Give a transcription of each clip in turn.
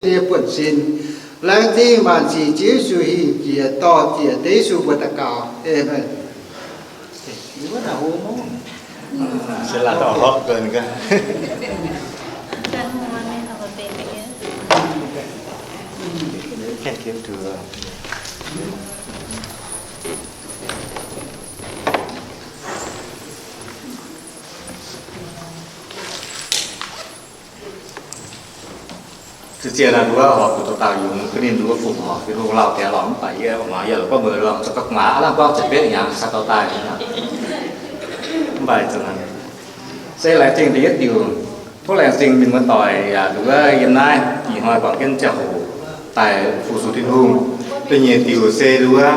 nyei buonv-sin. Laengz zingh maanc sic Ziouv Yesu hingh jiex dorh ziec deix Yesu mbuo daux gaux. Aamen. Ziouc zien naaiv nduov horpc zuqc dauh dauh yungz ga'ninh nduov fungc horc, Tin-Hungh lauh gaengh lorqc, mv baac yie muangx yie lorqc gorngv mbuo lorqc za'gengh gu'nguaaz aav lamh gorngv ziepc betv hnyangx, saax dauh daaih. Mv baac zungv se laengz zingh da'yietv diuc, tov laengz zingh mienh muoz-doic yaac nduov yiem naaiv ih hnoi guangc jienv ziangh hoc daaih fu-sux Tin-Hungh. Da'nyeic diuc se nduov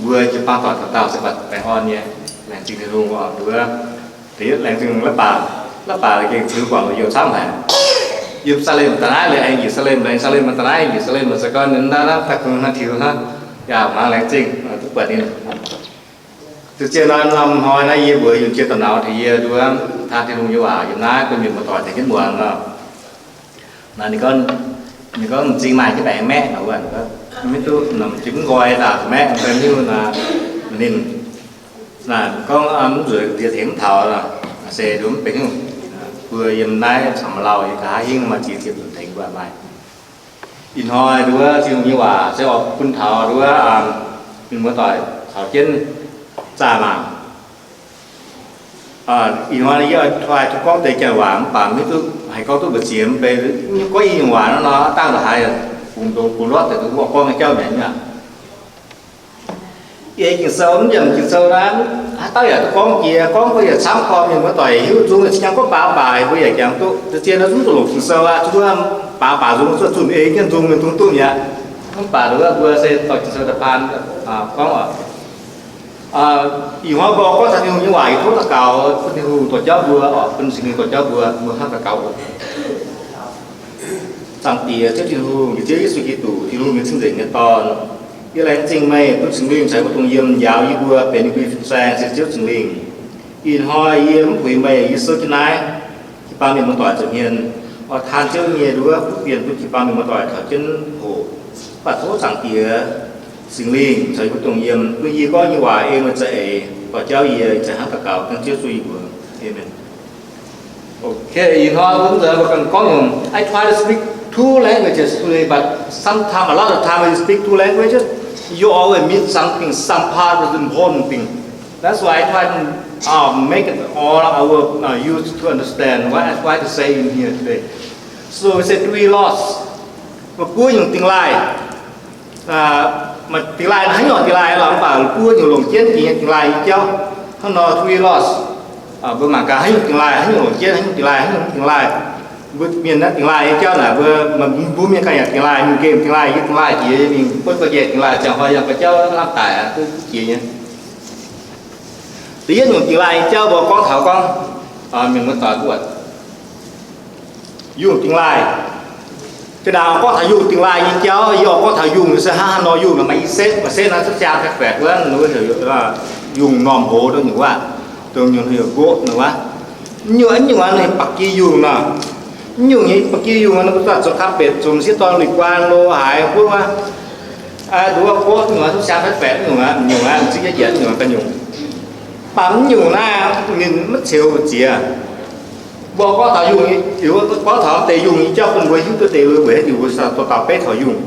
mbuo jiu-baang doic dauh dauh se baengh orn nyei. Laengz zingh Tin-Hungh oc nduov. Da'yietv laengz zingh La'baac. La'baac gengh ziux guangc youh camv haic. Ye^lu^saa^lem daaih naaiv, aengx Ye^lu^saa^lem, Ye^lu^saa^lem daaih naaiv, Ye^lu^saa^lem se gorngv ninh naaiv naaiv daaih kungx naaiv tiux hnangv. Yaac mangc laengz zingh duqv buatc ninh. Ziouc zien naaiv norm hnoi naaiv yie mbuox yungz jiex da'naux taux yie nduov taan Tin-Hungh nyei waac yiem naaiv bun mienh muoz-doic tengx jienv muangx oc. Naaiv ninh gorngv, ninh gorngv m'zing maaih jienv baengx maeqv nor, maiv duqv, m'zing mv nqoi daaih maeqv, mv hiuv naaiv, ninh naaiv gorngv mv nzueic ndie tengx mv taux, se nduov mv benx hnyouv. Mbuo yiem naaiv caux maaih lauh nyei nqa'haav hingv maaih ziex ziepc nzunc tengx mbuo maaih. Ih hnoi nduov Tin-Hungh nyei waac se oix bun taux nduov mienh muoz-doic caux jienv zaah mangc. Ih hnoi yie oix try duqv gorngv deix janx waac mv baac maiv duqv haih gorngv duqv mbu'ziex mv bei, gorngv i nyungc waac nor, dangh ndongc haaix bungx ndongx bungx ndortv deix duqv gorngv nyei jauv mi'aqv. Yie Ging-Sou mv nyiemc Ging-Sou naaiv, haaix dauh yaac duqv gorngv jiex, gorngv mbuo yaac camv korv mienh muoz-doic hiuv nzung, cingx gorngv baac baac mbuo yaac jangx duqv. Zien nor zungv duqv longc Ging-Sou aqv, zungv duqv baac baac nzung, zuov zunh ei jienv nzung mienh zungv duqv mi'aqv. Mv baac nduov mbuo se dorh Ging-Sou daaih paan gorngv oc. Ih hnoi mbuo gorngv taux Tin-Hungh nyei waac, yie tov daux gaux bun Tin-Hungh dorh jauv mbuo oc, bun Singx Lingh dorh jauv mbuo, mbuo hnangv daux gaux oc. Zaangc Diex Ziouv Tin-Hungh, Ziouv Yesu Giduc, Tin-Hungh nyei cing-nzengc nyei Dorn, yie laengz zingh meih bun Singx Lingh caux mbuo dongh yiem njaaux yie mbuo benx ninh mbuo nyei fin-saeng, se Ziouv Singx Lingh. Ih hnoi yie mv puix meih, yie souv jienv naaiv jiu-baang mienh muoz-doic nza'hmien, oix taan Ziouv nyei nduov butv bienh bun jiu-baang mienh muoz-doic taux jienv hoqc. Mv baac tov Zaangc Diex Singx Lingh caux yie mbuo dongh yiem, bun yie gorngv nyei waac ei meih za'eix dorh jauv yie, ih zanc hnangv daux gaux dengv Ziouv Yesu nyei mbuox. Amen. Okay, ih hnoi mbuo nzuonx mbuo ganh gorngv nyungc. I try to speak two languages today, but sometimes, a lot of time when you speak two languages, you always miss something, some part of the important thing. That's why I try to uh, make it all our uh, youth to understand what I try to say in here today. So we say three loss. Mbuo buov nyungc dingh laaih. Maaih dingh laaih, haaix nyungc dingh laaih lorqc, mv baac buov nyungc longc jienv dingh, dingh laaih nyei jauv. Hnangv nor three loss. Mbuo mangc gaax haaix nyungc dingh laaih, haaix nyungc longc jienv, haaix nyungc dingh laaih, haaix nyungc dingh laaih. Mbuo mienh naaiv dingh laaih nyei jauv naaic, mbuo, mbuo mienh ganh yaac dingh laaih, mingh nqemh dingh laaih, yie dingh laaih jiex, mingh buonv ga'nyiec dingh laaih, ziangh hoc yangh ga'jauv lamh daic aqv, duqv jiex nyei. Da'yietv nyungc dingh laaih nyei jauv mbuo gorngv taux gorngv, mienh muoz-doic buatc yungh dingh laaih. Zinh ndaangc gorngv taux yungh dingh laaih nyei jauv, yie oix gorngv taux yungh se hnangv haaix nor. Yungh maaih i setv, maaih setv naaiv setv siang faix-faix wuov, yungh normh hoz dongh nyungc wuov, dongh nyungc heuc goat wuov. Nyungc, nyungc aqv, ba'gi yungh nor. Nyungc nyei ba'gi yungh nor, mbuo zuqc kapv betc zunc sieqv dorn luic guaan lo haaix wuov, nduov goat nyungc, setv siang faix-faix nyungc aqv, nyungc aqv, m'zing jienv yietc nyungc ga'nyungc. Mv baac mv nyungc naaiv ninh maiv ceux mbu'ziex. Mbuo gorngv taux yungh, gorngv taux deix yungh nyei jauv bun mbuo hiuv duqv deix lui weic haaix diuc mbuo dorh dauh beiv taux yungh.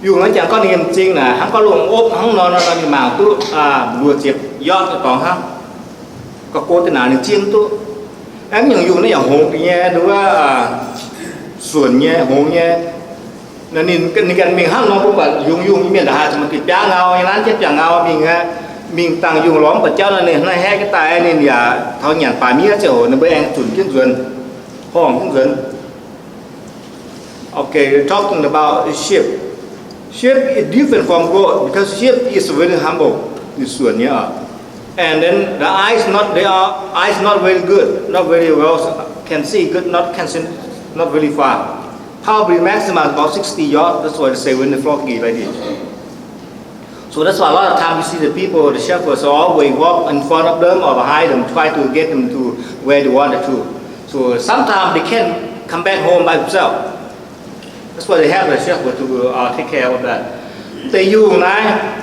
Yungh naaiv jangx gorngv ninh m'zing naaic hnangv gorngv lungh opv hnangv nor, ninh mangc duqv luoqc ziepc yortv nyei dorngx hnangv. Ga'go deix naaic ninh zieqv mv duqv. Aeqv, mv nyungc yungh naaiv yaac hngongx deix nyei, nduov, suonc nyei, hngongx nyei. Ninh, ninh ganh mingh hnangv nor, mbuo buatc yungz yungh nyei mienh ndongc haaix zuqc maaih diuh biaav ngau nyei, nanv jienv biaav ngau mingh aqv. Mingh dangh yungh lorz mv buatc jauv nor, ninh hnangv haeqv jienv daaih, ninh yaac taux nyanc baac miev ziangh hoc, ninh mbuo aengx zunc jienv nzuonx, horngh jienv nzuonx. Okay, talking about a sheep. Sheep is different from goat because sheep is very humble, ninh suonc nyei oc. And then the eyes not, they are eyes not very good, not very well can see good, not can see, not very far. Probably maximum about sixty yards. That's why they say when the flock is like this. So that's why a lot of times you see the people, the shepherds always walk in front of them or behind them, try to get them to where they wanted to. So sometimes they can't come back home by themselves. That's why they have the shepherd to, uh, take care of that. Mv deix yungh naaiv,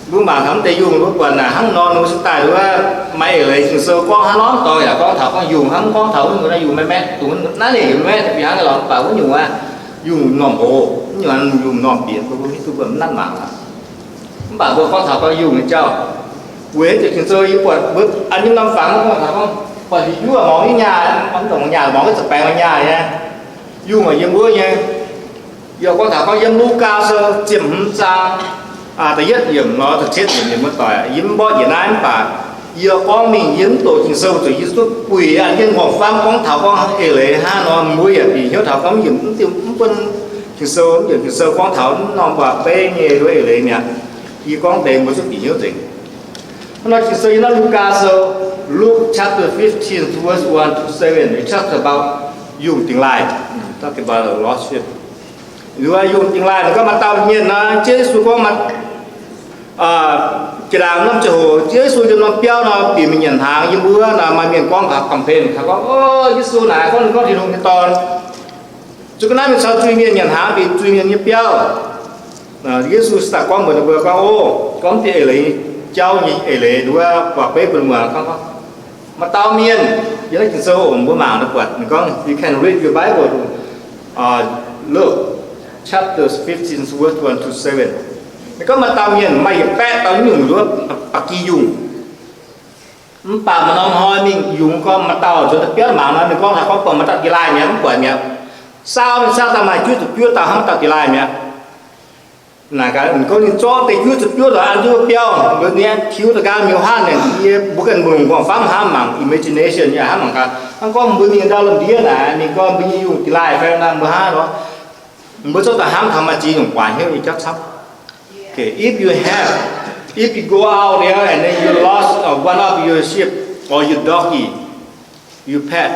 mbuo mangc taux mv deix yungh, mbuo buatc naaic hnangv nor, mbuo se daaih wuov maaih eix leiz Ging-Sou gorngv hnangv nor dorngx yaac gorngv taux gorngv yungh hnangv, gorngv taux wuov nyungc naaiv yungh maeqv maeqv, dongh naaiv ninh yungh maeqv bieqc hnangv lorqc, mv baac wuov nyungc aav, yungh m'normh hoz, wuov nyungc m'normh bieqc, mbuo mv hiuv duqv, mbuo mv nanv mangc aqv. Mv baac mbuo gorngv taux gorngv yungh nyei jauv, weic zuqc Ging-Sou yie buatc mbuo an nyei norm fangx gorngv taux gorngv buatc hiuv duqv mangc nyei nyaah, mv dongh nyaah, mangc jienv za'baengx nyaah nyei. Yungh maaih yiem wuov nyei. Yie gorngv taux gorngv yiem Lugaa Sou ziepc hmz zaang da'yietv yiemc nor, da'cietv yiemc, yie mbuo doic, yie mv mborqv njiec naaiv mv baac yie gorngv mingh yie mv doqc Ging-Sou zuqc yie duqv buic an jienv horpc famv gorngv taux gorngv eix leiz hnangv nor, mbuo yaac bieqc hnyouv taux gorngv mv yiemc mv diuh mv bun Ging-Sou, mv yiemc Ging-Sou gorngv taux mv norm waac-beiv nyei wuov eix leiz mi'aqv. Yie gorngv deix mbuo zungv bieqc hnyouv nzengc. Hnangv nor Ging-Sou yiem naaiv Lugaa Sou, Luke chapter fifteen, verse one to seven, it talks about yungh dingx laaih, talk about the lost sheep. Liuz yungh dingx laaih naaic gorngv maaih dauh mienh nor, Ziouv Yesu gorngv maaih, jiex ndaangc norm ziangh hoc Ziouv Yesu yiem norm biauv nor, bieqc mingh nyanc hnaangx. Yiem wuov nor maaih mienh gorngv taux complain taux gorngv, O, Yesu naaic gorngv ninh gorngv Tin-Hungh nyei Dorn. Zuqc ga'naaiv mingh caux zuiz-mienh nyanc hnaangx, bieqc zuiz-mienh nyei biauv. Yesu daaih gorngv mbuox ninh mbuo gorngv, O, gorngv diuh eix leiz jauv nyei eix leiz nduov waac-beiv bun muangx gorngv, maaih dauh mienh, yiem naaiv Ging-Sou mbuo mangc nor buatc ninh gorngv, you can read your Bible, Luke chapter fifteen, verse one to seven. Ninh gorngv maaih dauh mienh maaih yietc baeqv dauh nyungc nduov ba'gi yungh. Mv baac maaih norm hnoi mingh yungz gorngv maaih dauh nzuonx daaih biauv mangc nor, ninh gorngv haaix gorngv buangh maaih dauh dingx laaih mi'aqv, mv buatc mi'aqv. Saau ninh saau daaih maaih juov ziepc juov dauh hnangv maaih dauh dingx laaih mi'aqv. Naaic gaax ninh gorngv ninh zorqv deix juov ziepc juov dauh an jienv wuov biauv, mbuo nyei tiux daaih ganh miuc hnangv naaic, yie mbuo ganh mbuo longc guangc famv hnangv mangc, imagination yaac hnangv mangc gaax. Hnangv gorngv mbuo mingh ndau lomh ndiev naaic, ninh gorngv mbuo nyei yungh dingx laaih fai nor mbuo hnangv nor, mbuo zorqv daaih hnamv taux maaih ziex nyungc guaax hnyouv nyei jauv camv. Okay, if you have, if you go out there and then you lost, uh, one of your sheep or your doggy, your pet,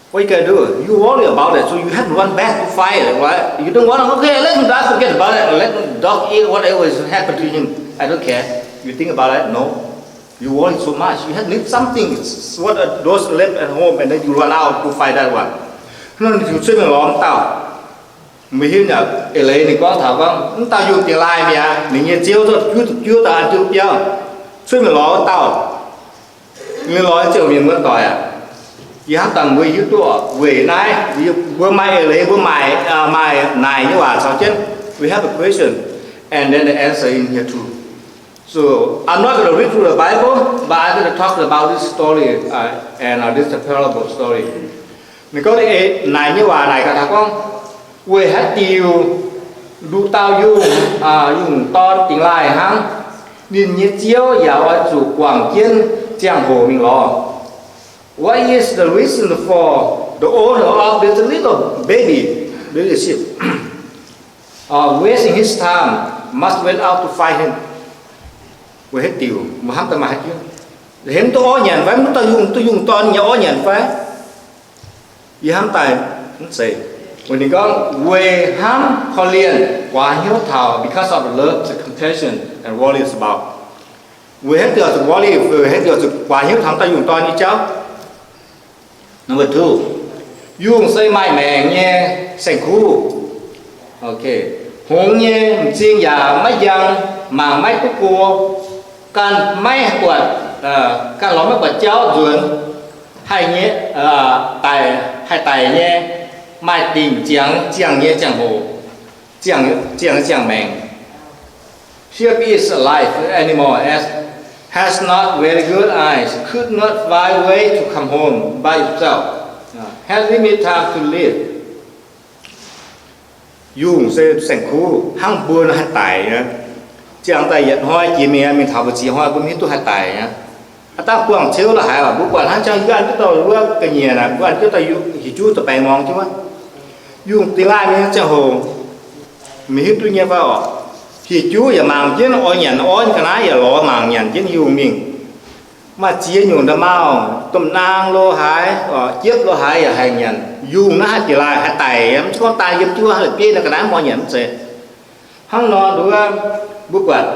what you gonna do? You worry about it, so you have to run back to find it, right? You don't want to, okay, let him die, forget about it, let the dog eat whatever is happened to him. I don't care. You think about it? No. You worry so much. You have leave something, what, uh, those left at home, and then you run out to find that one. Hnangv nor ninh ziouc cuotv mingh lorz dauh. Mbuo hiuv nyei eix leiz ninh gorngv taux gorngv, mv dauh yungh dingx laaih mi'aqv, ninh nyei ziouv zorqv juov ziepc juov dauh an jienv biauv, cuotv mingh lorz wuov dauh. Ninh lorz ziouc mienh mbuo doic aac. Yie hnamv dangh mbuo hiuv duqv weic naaiv, mbuo maaih eix leiz, mbuo maaih, maaih naaic nyei waac caux jienv. We have a question, and then the answer in here too. So I'm not gonna read through the Bible, but I'm gonna talk about this story, uh, and, uh, this parable story. Ninh gorngv naaic nyei waac naaic gaax taux gorngv, weic haaix diuc nduqc dauh yungh, yungh dorn dingx laaih hnangv, ninh nyei ziouv yaac oix zuqc guangc jienv ziangh hoc mingh lorz. What is the reason for the owner of this little baby, little sheep, uh, wasting his time, must went out to find him? Weic haaix diuc, mbuo hnamv daaih maaih haaix diuc? Hemx duqv orv nyanc fai? Mv duqv yungh, duqv yungh dorn nyei orv nyanc fai? Yie hnamv daaih mv zeiz. Weic ninh gorngv, weic hnamv korv-lienh guaax hnyouv taux, because of the love, the compassion, and worry about. Weic haaix diuc zuqc worry, weic haaix diuc zuqc guaax hnyouv taux dauh yungh dorn nyei jauv? Number two, yungh se maaih maengc nyei saeng-kuv. Okay. Hngongx nyei m'zing yaac maiv njang, mangc maiv duqv go, ganh maiv buatc, ganh lorz maiv buatc jauv nzuonx, haih nyei, daic, haih daic nyei, maaih dingc ziangx ziangh nyei ziangh hoc, ziangh, ziangh, ziangh maengc. Here is a live animal as has not very good eyes, could not find way to come home by itself, has limited time to live. Yungh se saeng-kuv hnangv mbuo nor haih daic nyei. Ziangh daaih yietc hnoi jiex mingh, mingh taux mbu'ziex hnoi mbuo mv hiuv duqv haih daic nyei. Aa dangh buangh ceuv la'haiz oc, mbuo buatc hnangv jangx yie an jienv dauh wuov ga'nyiec naaic, mbuo an jienv dauh hieh juv daaih baengh muangx jienv wuov. Yungh dingx laaih mingh ziangh hoc, mingh hiuv duqv nyei fai oc. Hieh juv yaac mangc jienv orv nyanc orv nyei ga'naaiv yaac lorz mangc nyanc jienv yungh mingh. Maaih ziex nyungc nda'maauh, domh naang lo haaix, jiepv lo haaix yaac haih nyanc. Yungh naaiv haih dingx laaih haih daic, mv zeiz gorngv daaih yiem jienv wuov la'bieiv naaiv ga'naaiv mv oix nyanc, mv zeiz. Hnangv nor nduov, mbuo buatc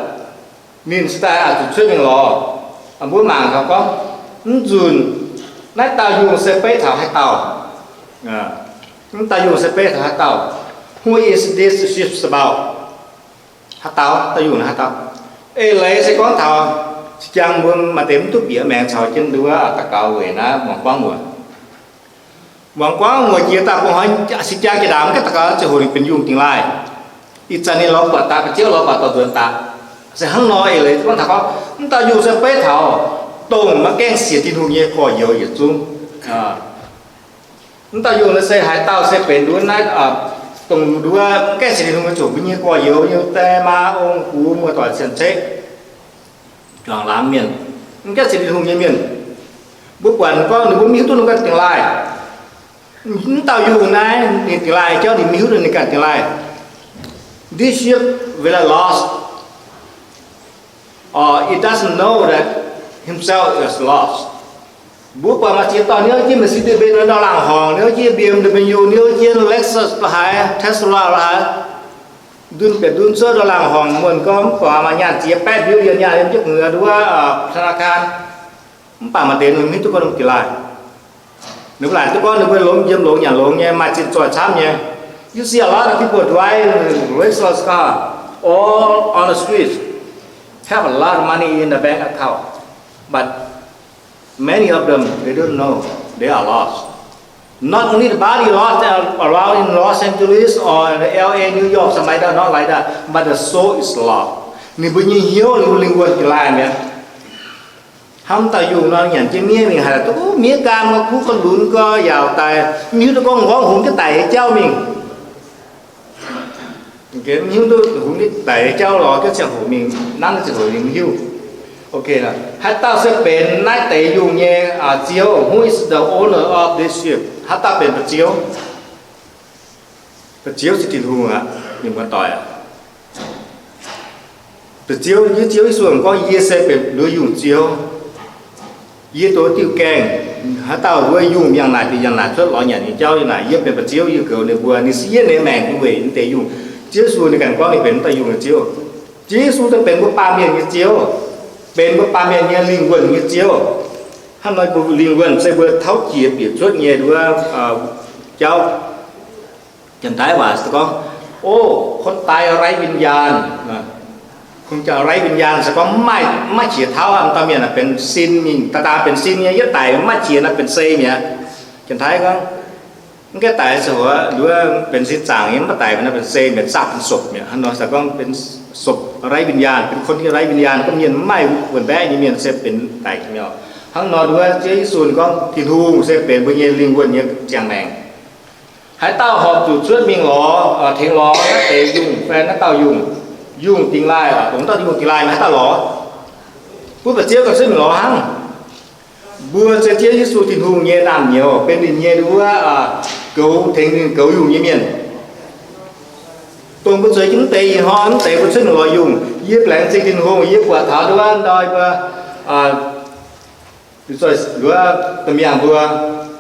ninh se daaih oix zuqc cuotv mingh lorz. Mbuo mangc taux gorngv, mv nzunc naaiv dauh yungh se beiv taux haaix dauh? Mv dauh yungh se beiv taux haaix dauh? Who is this ship about? Haaix dauh, dauh yungh naaiv haaix dauh? Eix leiz se gorngv taux zinh jangx mbuo maaih deix mv duqv bieqc maengx caux jienv nduov daux gaux weic naaiv muangx guangv muoc. Muangx guangv muoc jiex daaih bun hnoi, zinh jangx jiex ndaangc mv gaengh daux gaux ziangh hoc ninh benx yungh dingx laaih. Ih zanc ninh lorz buatc daaih, ba'ziouv lorz buatc dorh nzuonx daaih. Se hnangv nor eix leiz gorngv taux gorngv, mv dauh yungh se beiv taux dongh maiv gaengh sienx Tin-Hungh nyei gorx-youz yietc zungv. Mv dauh yungh naaiv se haaix dauh se benx nduov naaiv, dongh nduov mv gaengh sienx Tin-Hungh nyei zuqc mbuo nyei gorx-youz, nyei die maa, ong, gux, muoz-doic, cien-ceqv, juangc laangz mienh, mv gaengh sienx Tin-Hungh nyei mienh. Mbuo buatc gorngv ninh mbuo mv hiuv duqv ninh ganh dingx laaih. Mv dauh yungh naaiv ninh dingx laaih jauv ninh mv hiuv duqv ninh ganh dingx laaih. This ship will lost, or it doesn't know that himself is lost. Mbuo buatc maaih ziex dauh niouv jienv maiv sieqv deix mbenc ndau laangh horngc, niouv jienv B M W, niouv jienv Lexus la'haaix, Tesla la'haaix, ndunh bieqc ndunh cuotv ndau laangh horngc, muonc gorngv mv baac maaih nyaanh ziex baeqv million nyaanh yiem jienv gu'nyuoz nduov ธนาคาร. Mv baac maaih deix ninh mv hiuv duqv gorngv ninh dingx laaih. Ninh mbuo laaic duqv gorngv ninh mbuo longx yiem longx nyanc longx nyei, maaih zinh zoih camv nyei. You see a lot of people drive luxurious car all on the streets, have a lot of money in the bank account, but many of them, they don't know they are lost. Not only the body lost around in Los Angeles or L A, New York, something like that, not like that, but the soul is lost. Ninh mbuo nyei hnyouv, ninh mbuo lingh wuonh dingx laaih mi'aqv. Hnamv dauh yungh nor nyanc jienv miev mingh haiz duqv miev gaam, ga'kuv ga'lunx gau, yaauc daic, mv hiuv duqv gorngv nqorngv hungx jienv daic nyei jauv mingh. Mv hiuv duqv hungx jienv daic nyei jauv lorz jienv ziangh hoc mingh, nanv ziangh hoc mingh mv hiuv. Haaix dauh se benx naaiv deix yungh nyei ziouv? Who is the owner of this ship? Haaix dauh benx ba'ziouv? Ba'ziouv se Tin-Hungh aqv, mienh muoz-doic aac. Ba'ziouv, yie Ziouv Yesu gorngv, yie se benx nduov yungh Ziouv. Yie nduov diuh gaengh, haaix dauh nduov yungh mi'aqv naaic, bieqc yangh naaic cuotv lorz nyanc nyei jauv naaic, yie benx ba'ziouv, yie goux ninh mbuo, ninh siev nyei maengc weic naaiv deix yungh. Ziouv Yesu ninh ganh gorngv ninh benx wuov dauh yungh nyei Ziouv. Ziouv Yesu daaih benx mbuo baamh mienh nyei Ziouv, benx mbuo baamh mienh nyei lingh wuonh nyei Ziouv. Hnangv nor mbuo lingh wuonh se mbuo tauv jiex bieqc cuotv nyei nduov jauv. Janx-Taiv waac se gorngv, โอ้ คนตายไร้วิญญาณ Kungx jangx ไร้วิญญาณ se gorngv maiv, maiv qiex tauv. M'dauh mienh naaic benx sin mingh, daaih daaih benx sin nyei, yietv daic maiv qiex naaic benx sei mi'aqv. Janx-Taiv gorngv, mv gaengh daic se hoc nduov benx sin zaangc nyei, maiv daic naaic benx sei mi'aqv, zaqv benx sopc mi'aqv. Hnangv nor se gorngv benx ศพไร้วิญญาณ เป็นคนที่ไร้วิญญาณ gorngv mienh maiv maaih wuon-baeqv nyei mienh se benx daic mi'aqv. Hnangv nor nduov Ziouv Yesu gorngv Tin-Hungh se benx mbuo nyei lingh wuonh nyei ziangh maengc. Haaix dauh horpc zuqc cuotv mingh lorz, tengx lorz naaiv deix yungh fai naaiv dauh yungh, yungh dingx laaih, dongh dauh yungh dingx laaih haaix dauh lorz? Butv ba'ziev gauh cuotv mingh lorz hnangv. Mbuo se Ziouv Yesu Tin-Hungh nyei naamh nyouz, benx ninh nyei nduov goux, tengx ninh goux yungh nyei mienh. Dongh mbuo zueiz jienv mv deix ih hnoi mv deix mbuo cuotv mingh lorz yungh, yie laengz zingh Tin-Hungh, yie buatc taux nduov ndoi mbuo, nduov domh miangh mbuo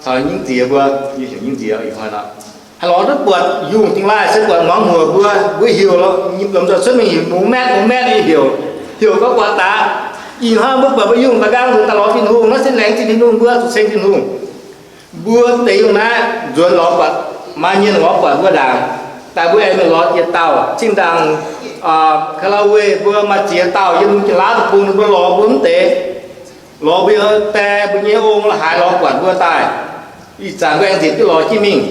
caux nyingv ziex mbuo, yie heuc nyingv ziex ih hnoi nor, haih lorz duqv buatc yungh dingx laaih se buatc muangx muoc mbuo, mbuo heuc lomh nzoih cuotv mingh heuc mungz maetv mungz maetv nyei heuc, heuc gorngv buatc daaih. Ih hnoi mbuo buatc mbuo yungh daaih nqaang nzuonx daaih lorz Tin-Hungh, naaiv se laengz zingh Tin-Hungh, mbuo zuqc ceng Tin-Hungh. Mbuo deix yungh naaiv nzuonx lorz buatc, maaih mienh lorz buatc mbuo ndaangc, daaih mbuo aengx mingh lorz jiex dauh. Zinh ndaangc Kalawe mbuo maaih ziex dauh yiem Jiex Laauv deic-bung, ninh mbuo lorz mbuo mv deix, lorz mbuo die, mbuo nyei ong la'haaix lorz buatc mbuo daaih. Ih zanc mbuo aengx nzipc jienv lorz jienv mingh,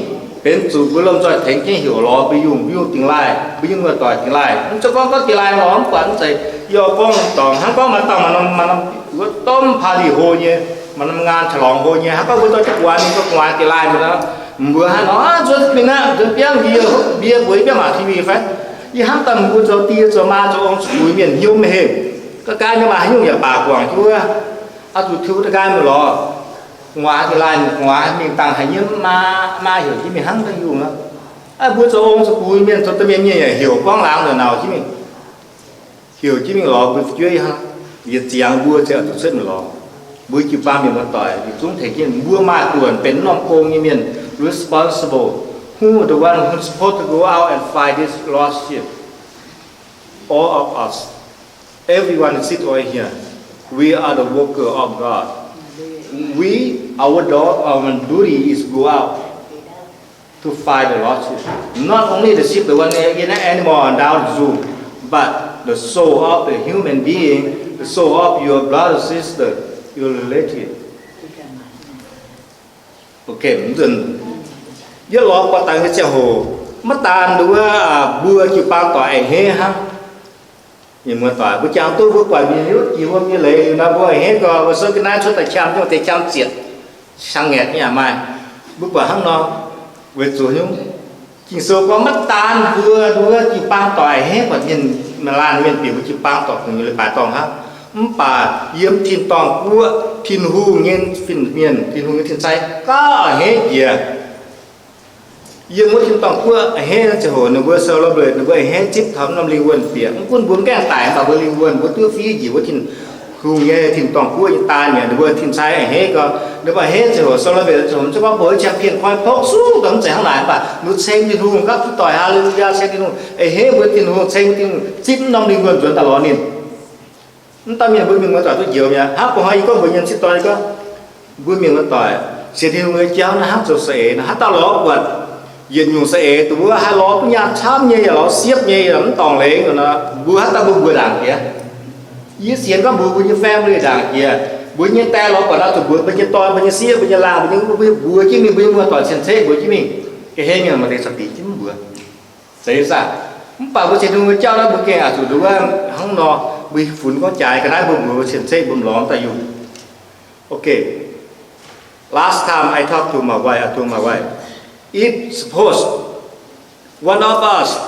benx zuqc mbuo lomh nzoih tengx jienv heuc lorz mbuo yungh, mbuo yungh dingx laaih, mbuo nyei muoz-doic dingx laaih. Mv zeiz gorngv gorngv dingx laaih lorz mv buatc mv zeiz. Yie gorngv dorngc hnangv gorngv maaih dauh maaih norm, maaih norm wuov domh party hlo nyei, maaih norm งานฉลอง hlo nyei, hnangv gorngv mbuo dorh jienv gu'nguaaz mingh, gu'nguaaz dingx laaih mbuo, mbuo hnangv nor zuov mingh aqv, nzuonx biauv, yie, yie mbuo biauv mangc T V fai, yie hnamv daaih mbuo zoux die zoux maa zoux ong zoux gux mienh hnyouv maiv hengx. Ga'ganh nyei maaih haaix nyungc yaac baac guangc jienv wuov, oix zuqc tiux da'ganh mingh lorz gu'nguaaz dingx laaih, gu'nguaaz mingh dangh haaix nyungc maa, maa heuc jienv mingh hnangv daaih yungh aqv. Mbuo zoux ong zoux gux mienh, zoux domh mienh mienh yaac heuc buangv laangz nzunc nauc jienv mingh, heuc jienv mingh lorz mbuo fu'jueiv hnangv. Yietc ziangx mbuo ziouc oix zuqc cuotv mingh lorz. Mbuo jiu-baang mienh muoz-doic yietc zungv tengx jienv, mbuo maaih buonc benx norm gong nyei mienh, responsible. Who the one who supposed to go out and find this lost sheep? All of us, everyone sit over here, we are the worker of God. We, our job, our duty is go out. to find the lost sheep. Not only the sheep, the one in the animal down the zoo, but the soul of the human being, the soul of your brother, sister, your relative. Okay, mv nzunc yie lorz buatc daaih nyei ziangh hoc, maiv daan nduov mbuo jiu-baang doic a'hneiv hnangv. Mienh muoz-doic, mbuo jangx duqv mbuo buatc mienh hiuv jiex wuom nyei leiz liuz nor, mbuo a'hneiv gau, mbuo souv ga'naaiv cuotv daaih qam, nyungc deix qam zietc, qam ngaeqc nyei aqc maaih. Mbuo buatc hnangv nor, weic zuqc nyungc, Ging-Sou gorngv maiv daan mbuo nduov jiu-baang doic a'hneiv buatc mienh, maaih laanh mienh bieqc mbuo jiu-baang doic kungx nyei leiz-baaix dorngh hnangv. Mv baac yiem tin-dorngh guoqv, Tin-Hungh nyei fin-mienh, Tin-Hungh nyei tin-sai gauh a'hneiv jiex. Yiem wuov tin-dorngh guoqv a'hneiv ziangh hoc ninh mbuo celebrate, ninh mbuo a'hneiv zipv taux norm lingh wuonh bieqc. Mv gunv mbuo mv gaengh daic, mv baac mbuo lingh wuonh mbuo duqv fiev njiec wuov Tin-Hungh nyei tin-dorngh guoqv nyei daan mi'aqv. Ninh mbuo tin-sai a'hneiv gau, ninh mbuo a'hneiv ziangh hoc celebrate ziangh hoc mv zeiz gorngv mbuo qiang pienh koi pokv suv daaih, mv zeiz hnangv naaic, mv baac ninh ceng Tin-Hungh, gapv duqv doic, Haa^le^lu^yaa, ceng Tin-Hungh, a'hneiv mbuo Tin-Hungh, ceng Tin-Hungh zipv norm lingh wuonh nzuonx daaih lorz ninh. Mv dauh mienh mbuo mingh muoz-doic duqv njoux mi'aqv. Hnangv ba'hnoi yie gorngv mbuox mienh cin doic gorngv, mbuo mienh muoz-doic sienx Tin-Hungh nyei jauv naaiv hnangv zoux saeng-eix nor, haaix dauh lorz buatc yietc nyungc saeng-eix dongh wuov haih lorz duqv nyaanh camv nyei, yaac lorz siepv nyei, yaac mv dorngc leiz nor, mbuo haaix dauh mbuo mbuox ndaangc jiex. Yie sienx gorngv mbuox mbuo nyei family ndaangc jiex, mbuox nyei die lorz buatc nor zuqc mbuox mbuo nyei dorn, mbuo nyei sieqv, mbuo nyei laangh, mbuo nyei, mbuo mbuox jienv mingh, mbuo nyei muoz-doic cien-ceqv mbuox jienv mingh. Ga'hlen mienh maaih deix caux diqc jienv mv mbuox. Zeiz saah? Mv baac mbuo sienx Tin-Hungh nyei jauv naaiv mbuo gengh oix zuqc nduov hnangv nor, mbuo fungx gorngv jaaix ga'naaiv mbuo mbuox mbuo cien-ceqv mbuo mv lorz daaih yungh. Okay. Last time I talked to my wife, I told my wife, if suppose one of us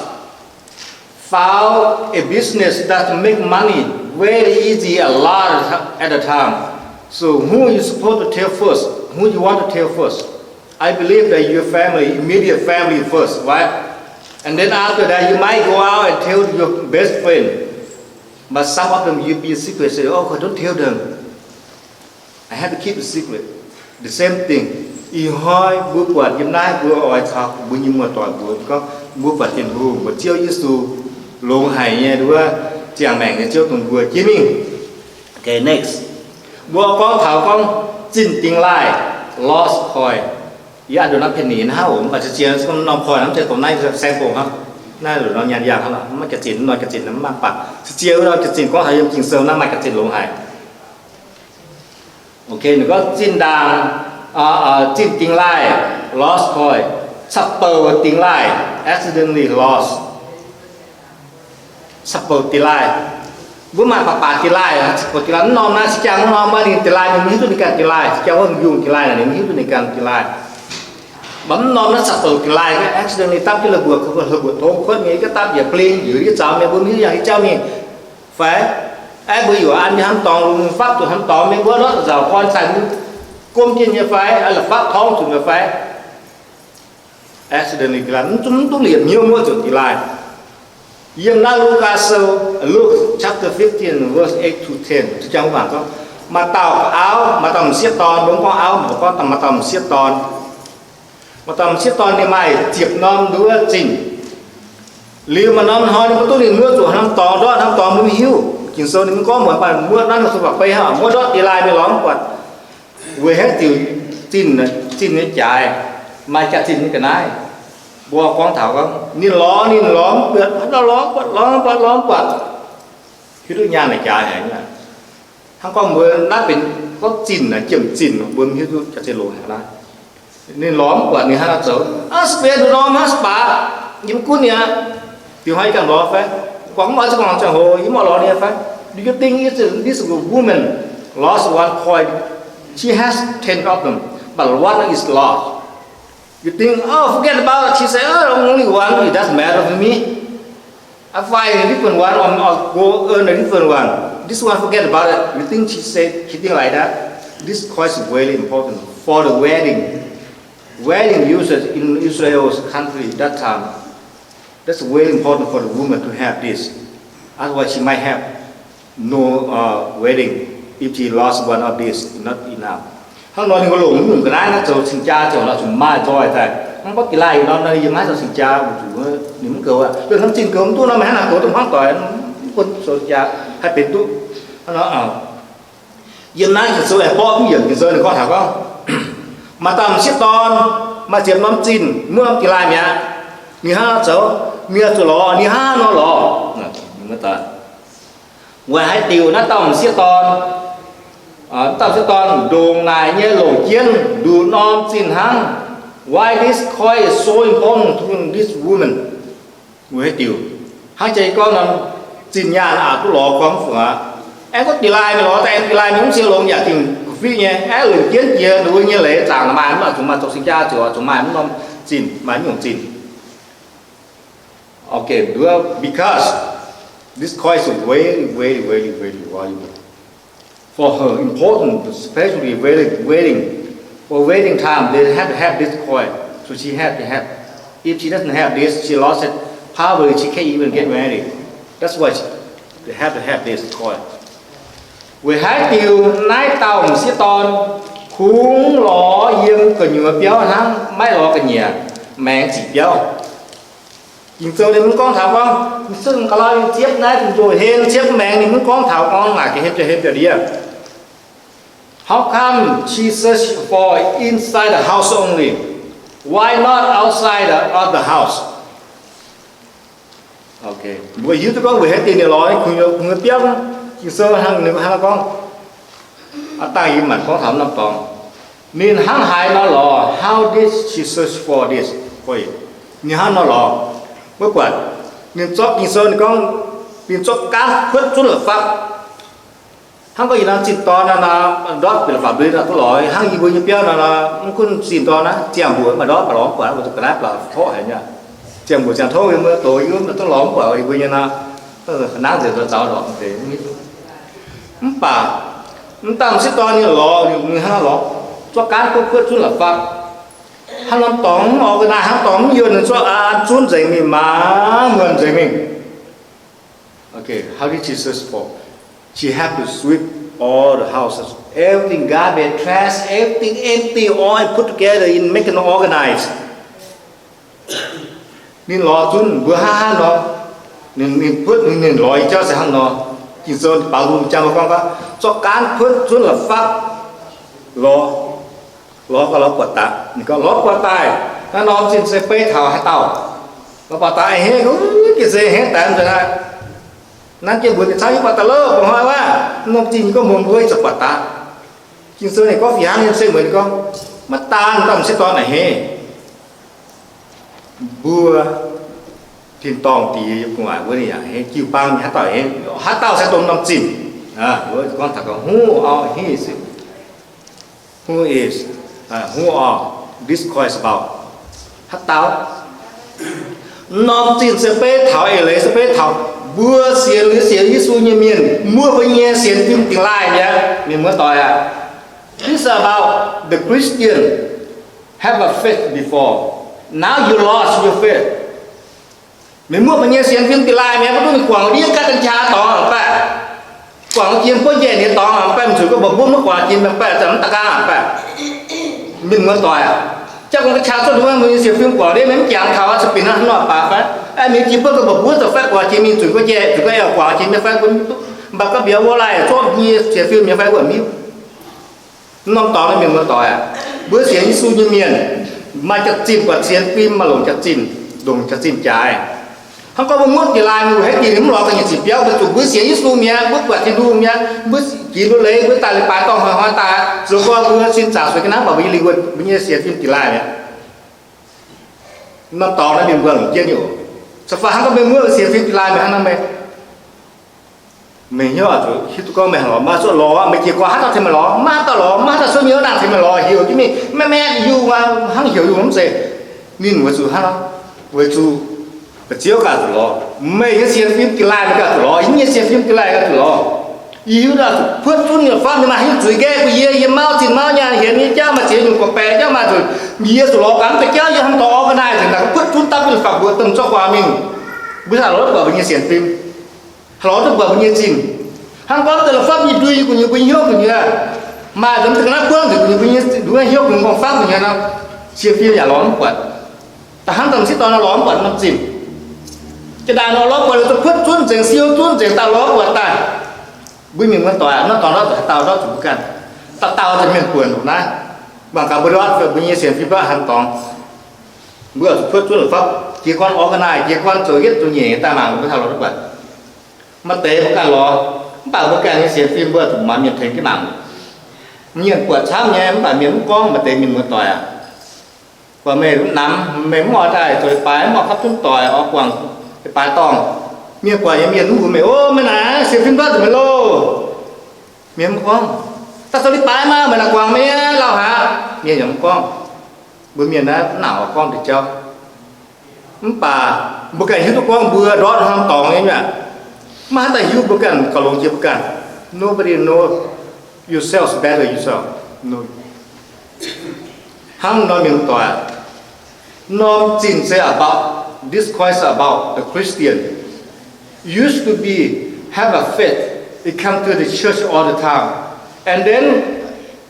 found a business that make money very easy, a lot at a time, so who you supposed to tell first? Who you want to tell first? I believe that your family, immediate family first, right? And then after that, you might go out and tell your best friend. But some of them, you be secret, say, "Oh, don't tell them. I have to keep the secret." The same thing. Ih hnoi mbuo buatc yiem naaiv mbuo oix caux mbuo nyei muoz-doic mbuox gorngv mbuo buatc Tin-Hungh, mbuo Ziouv Yesu longx haic nyei nduov ziangh maengc nyei Ziouv dongh mbuo jienv mingh. Okay, next. Mbuo gorngv taux gorngv zinh dingx laaih, lost coin. Yie an nduqc naaiv peni naaiv hnangv oc, mv baac ziex ziex norm coin naaiv mv zeiz dongh naaiv saeng-fongc hnangv. Naaiv nduqc norm nyaanh yangh hnangv lorqc, mv maaih jaax-zinh, norm jaax-zinh mv maaih baac ziex ziex norm jaax-zinh gorngv taux yiem Ging-Sou naaiv maaih jaax-zinh longx haic. Okay, ninh gorngv zinh ndaangc, zinh dingx laaih, lost coin, caqv-bouc dingx laaih, accidentally lost. Caqv-bouc dingx laaih. Mbuo maaih baac baac dingx laaih, caqv-bouc dingx laaih. Mv norm naaiv, se jang mv norm naaiv ninh dingx laaih ninh mv hiuv duqv ninh ganh dingx laaih, se jang wuov mv yungh dingx laaih naaic ninh mv hiuv duqv ninh ganh dingx laaih. Mv norm naaiv caqv-bouc dingx laaih, accidentally dapv jienv la'buoc, la'buoc tongx kuotv mingh, yie dapv yietc bling njiec yie zaux mingh, mbuo mv hiuv yangh yie jauv mingh fai. Aeqv, mbuo yaac an nyei hnamv dorngx, fapv zuqc hnamv dorngx mingh, mbuo lorz zaux gorn cai mbuo gomv jienv nyei fai, la'fapv torngv zuqc nyei fai. Accidentally dingx laaih, mv duqv liepc hnyouv muoqv zuqc dingx laaih. Yiem naaiv Lugaa Sou, Luke chapter fifteen, verse eight to ten, se jang mv baac gorngv maaih dauh auv, maaih dauh m'sieqv dorn, mbuo mv gorngv auv, mbuo gorngv maaih dauh m'sieqv dorn. Maaih dauh m'sieqv dorn ninh maaih ziepc norm nduov zinh. Liuz maaih norm hnoi ninh mbuo duqv ninh muoqv zuqc hnamv dorngx ndortv, hnamv dorngx mbuo mv hiuv. Ging-Sou ninh mv gorngv muonc, mv baac muoqv naaiv ninh sou baac beiv hnangv, muoqv ndortv dingx laaih mingh lorz mv buatc. Weic haaix diuc zinh, zinh nyei jaaix maaih jaax-zinh nyei ga'naaiv. Mbuo gorngv taux gorngv ninh lorz, ninh lorz mv buatc, lorz mv buatc, lorz mv buatc, lorz mv buatc, hiuv duqv nyaanh naaic jaaix haic. Hnangv gorngv mbuo naaiv benx gorngv zinh naaic, jiem zinh, mbuo mv hiuv duqv jaax-zinh longx haic naaiv. Ninh lorz mv buatc ninh hnangv naaiv zoux, aa, spare nduqc norm hnangv, spare yiem gunv nyei aqv. Diuh hnoi yie ganh lorz fai? Guangc mv oix za'gengh ziangh hoc yie mv oix lorz nyei fai? Do you think if this woman lost one coin, she has ten of them, but one is lost? You think, oh, forget about it. She say, oh, only one, it doesn't matter to me. I find a different one, or, or go earn a different one. This one, forget about it. You think she said, she think like that? This coin is very important for the wedding. Wedding uses in Israel's country that time. That's very important for the woman to have this. Otherwise, she might have no, uh, wedding. If she lost one of this, not enough. Hnangv nor ninh mbuo longc mv nyungc ga'naaiv naaiv zoux cing-jaa ziouc lorz zuqc maaih nzoih daaih. Hnangv gorngv dingx laaih nor, yiem naaiv zoux cing-jaa zuqc ninh mv goux aqv. Ninh mv goux duqv nor, mv hnangv naaic goux duqv hmuangv doic, mv bun zoux cing-jaa haih benx duqv. Hnangv nor, yiem naaiv Ging-Sou aengx borqv mv yiemc Ging-Sou ninh gorngv taux gorngv, maaih dauh m'sieqv dorn, Maaih ziepc norm zinh, muoqv norm delaai mi'aqv. Ninh hnangv nor zoux, ninh zuqc lorz, ninh hnangv nor lorz. Weic haaix diuc naaiv dauh m'sieqv dorn, naaiv dauh m'sieqv dorn ndongc naaic nyei longc jienv nduqc norm zinh hnangv? Why this coin is so important to this woman? Weic haaix diuc? Hnangv jiex gorngv norm zinh nyaanh aqc duqv lorz gorngv fungc aqv. Aengx gorngv delaai mingh lorz, daaih aengx delaai mingh mv siou longx yaac dingc fiqv nyei. Aengx lunc jienv jiex nduqc nyei leiz zaangc maaih mv zuqc maaih zoux sin jaa zuqc zuqc maaih mv norm zinh, maaih mv nyungc zinh. Okay, because this coin is very, very, very, very valuable for her, important, especially wedding, wedding. For wedding time, they have to have this coin. So she have to have. If she doesn't have this, she lost it. Probably she can't even get married. That's why she, they have to have this coin. Weic haaix diuc naaiv dauh m'sieqv dorn kungx lorz yiem gu'nyuoz biauv hnangv, maiv lorz ga'nyiec, maengx ziqc biauv? Ging-Sou ninh mv gorngv taux gorngv, ninh zungv ga'lauh ninh ziepv naaiv, ninh njoh hlen ziepv maengx, ninh mv gorngv taux gorngv naaic ga'hlen biauv hlen biauv ndiev. How come she search for inside the house only? Why not outside the, of the house? Mbuo hiuv duqv gorngv weic haaix diuc ninh lorz kungx, kungx biauv. Ging-Sou hnangv, ninh hnangv gorngv, aav dangh yie maanc gorngv taux norm dorngx, ninh hnangv haaix nor lorz, how did she search for this? Ninh hnangv nor lorz. Mbuo buatc ninh zorqv Ging-Sou ninh gorngv, ninh zorqv gaanv kuotv zunv la'fapv. Hnangv gorngv yietc norm zinh dorn nor, ndortv bieqc la'fapv lui nor duqv lorz. Hnangv yie mbuo nyei biauv nor, mv gunv zinh dorn naaiv ziangh mbuoqc maaih ndortv baac lorz mv buatc, mbuo zuqc ga'naaiv baac torqv haic nyei. Ziangh mbuoqc ziangh tov yie mbuo doz yie mbuo duqv lorz mv buatc yie mbuo nyei nor, nangv nzengc nzoux zaux lorz deix. Mv baac mv dangh m'sieqv dorn nyei lorz, ninh hnangv lorz, zorqv gaanv kuotv kuotv zunv la'fapv. Hnangv norm dorngx mv organize, hnangv dorngx mv yuonh, ninh zorqv an zunv nzengc mingh, maaz muonc nzengc mingh. Okay, how did she search for? She have to sweep all the houses, everything garbage, trash, everything empty, all and put together in, make it organize. Ninh lorz zunv mbuo hnangv haaix nor, ninh, ninh butv ninh, ninh lorz nyei jauv se hnangv nor. Ging-Sou baaux nzung jang mbuo gorngv, gorngv zorqv gaanv kuotv zunv la'fapv lorz, lorz gau lorz buatc daaih. Ninh gorngv lorz buatc daaih, naaiv norm zinh se beiv taux haaix dauh? Lorz buatc daaih a'hneiv, ga'se a'hneiv daix nzengc aqv. Nanv jienv mbuox ga'cangv, yie buatc daaih loh, bungx hnoi wuov, norm zinh gorngv mbuox mbuo ih zanc buatc daaih. Ging-Sou ninh gorngv fih hnangv nyei se mueiz ninh gorngv, maiv daan dauh m'sieqv dorn a'hneiv, mbuo tin-dorngh diex yiem gu'nguaaic wuov ninh yaac a'hneiv, jiu-baang haaix dauh a'hneiv, haaix dauh se dongh norm zinh. Gorngv taux gorngv who are, he is, who is, who are this coin about? Haaix dauh? Norm zinh se beiv taux, eix leiz se beiv taux mbuo sienx liuz sienx Yesu nyei mienh, muoqv mbuo nyei sienx fim dingh laaih mi'aqv, mienh muoz-doic aac. This about the Christian have a faith before. Now you lost your faith. Meih muoqv meih nyei sienx fim dingh laaih mi'aqv, mv duqv mingh guangc ndiev gaatv ga'qaqv dorngx aqv, guangc jiex buov njaih nyei dorngx aqv, mv baac zuqc gorngv mbuo mv guangc jiex mingh, mv baac zuqc mv daaih nqaang aqv. Mienh muoz-doic aac, jauv gorngv ga'qaqv cuotv mbuo nyei sienx fim guangc ndiev, mv jangx taux zuqc binc hnangv nor baac fai? Aengx mingh jiex buov gorngv mbuo mbuov zuqc faeqv guangc jiex mingh, zuqc gorngv njaih, zuqc gorngv yaac guangc jiex mingh fai, mv duqv. Mv baac gorngv mbiauz wuov laih zorqv nyei sienx fim nyei fai wuov mv hiuv. Norm dorngx naaiv mienh muoz-doic aac, mbuo sienx Yesu nyei mienh maaih jaax-zinh buatc sienx fim, maaih longc jaax-zinh, longc jaax-zinh jaaix. Hnangv gorngv mbuo muoqv dingh laaih mingh, haaix diuc ninh mv lorz ga'nyiec ziqc biauv, weic zuqc mbuo sienx Yesu mi'aqv, mbuo buatc Tin-Hungh mi'aqv, mbuo jiex luv leiz, mbuo daaih leiz-baaix dorh hnoi-hnoi daaih, zoux gorngv mbuo sin zaangc sueih ga'naaiv, mv baac mbuo yiem lingh wuonh, mbuo nyei sienx fim dingh laaih mi'aqv. Norm dorngx naaiv mienh mbuo longc jienv nyei oc. Caux fai hnangv gorngv meih muoqv sienx fim dingh laaih mi'aqv, hnangv naaiv meih Meih hnyouv oix zuqc hiuv duqv gorngv meih lorz, maiv zuqc lorz, meih jiez gorn haaix dauh tengx meih lorz, maiv haaix dauh lorz, maiv haaix dauh cuotv meih wuov ndaangc tengx meih lorz, heuc jienv mingh, maiv maaih yie hnangv heuc yie mv zeiz. Ninh weic zuqc hnangv, weic zuqc, weic zuqc ziouv gaax zuqc lorz. Meih nyei sienx fim dingh laaih meih gaax zuqc lorz, yie nyei sienx fim dingh laaih gaax zuqc lorz. Yie hiuv duqv zuqc puotv zunv nyei fapv, ninh maaih haaix nyungc zuiz nqaeqv bun yie, yie mauv zinh mauv nyaanh hienx nyei jauv, maaih ziex nyungc gorqv-baeqc jauv, maaih zuqc, yie zuqc lorz gaax mv deix jauv, yie hnamv dorh orc ga'naaiv nzengc naaic, puotv zunv dapv duqv fapv mbuox domh zorqv guaax mingh. Mbuo haih lorz duqv buatc mbuo nyei sienx fim, haih lorz duqv buatc mbuo nyei zinh. Hnangv gorngv deix la'fapv yie ndui yie gu'nyuoz, mbuo hnyouv gu'nyuoz, maaih nzunc deix ga'naaiv buangv nzengc gu'nyuoz, mbuo nyei nduov hnyouv gu'nyuoz gorngv fangv gu'nyuoz nor, sienx fim yaac lorz mv buatc. Da'hnangv domh m'sieqv dorn nor lorz mv buatc norm zinh. Jiex daaih nor lorz buatc liuz zuqc puotv zunv nzengc, siou zunv nzengc daaih lorz mv buatc daaih. Mbuo mienh muoz-doic aac, norm dorngx ndortv zuqc haaix dauh, ndortv zuqc mbuo ganh. Dauh dauh za'gengh mienh buonc loc naaiv. Mangc gaax mbuo ndortv mbuo nyei sienx fim ndortv haaix norm dorngx. Mbuo zuqc cuotv zunv la'fapv jiez gorn organize, jiez gorn zoux yietv zoux nyeic daaih mangc mbuo taux lorz duqv buatc. Maaih deix mbuo ganh lorz, mv baac mbuo ganh nyei sienx fim mbuo zuqc muangx mienh tengx jienv mangc. Mienh buatc camv nyei, mv baac mienh mv gorngv. Maaih deix mienh muoz-doic aac, buatc meih mv namx, meih mv oix daaih zoux leiz-baaix, mv oix gapv zunv doic, oix guangc leiz-baaix dorngh. Mienh buatc nyei mienh mv mbuox meih, O, meih naaic sienx fim ndortv nzengc mi'aqv loh. Mienh mv gorngv. Daaih zoux leiz-baaix maah, meih naaic guangc mi'aqv, lauh haic. Mienh yaac mv gorngv. Mbuo mienh naaiv mv nangc oix gorngv deix jauv. Mv baac mbuo ganh hiuv duqv gorngv mbuo ndortv norm dorngx nyei aqv. Maiv haaix dauh hiuv mbuo ganh, gauh longx jiex mbuo ganh. Nobody know yourself better yourself. No. Hnangv norm mienh doic, norm zinh se about, this question about the Christian used to be have a faith. They come to the church all the time, and then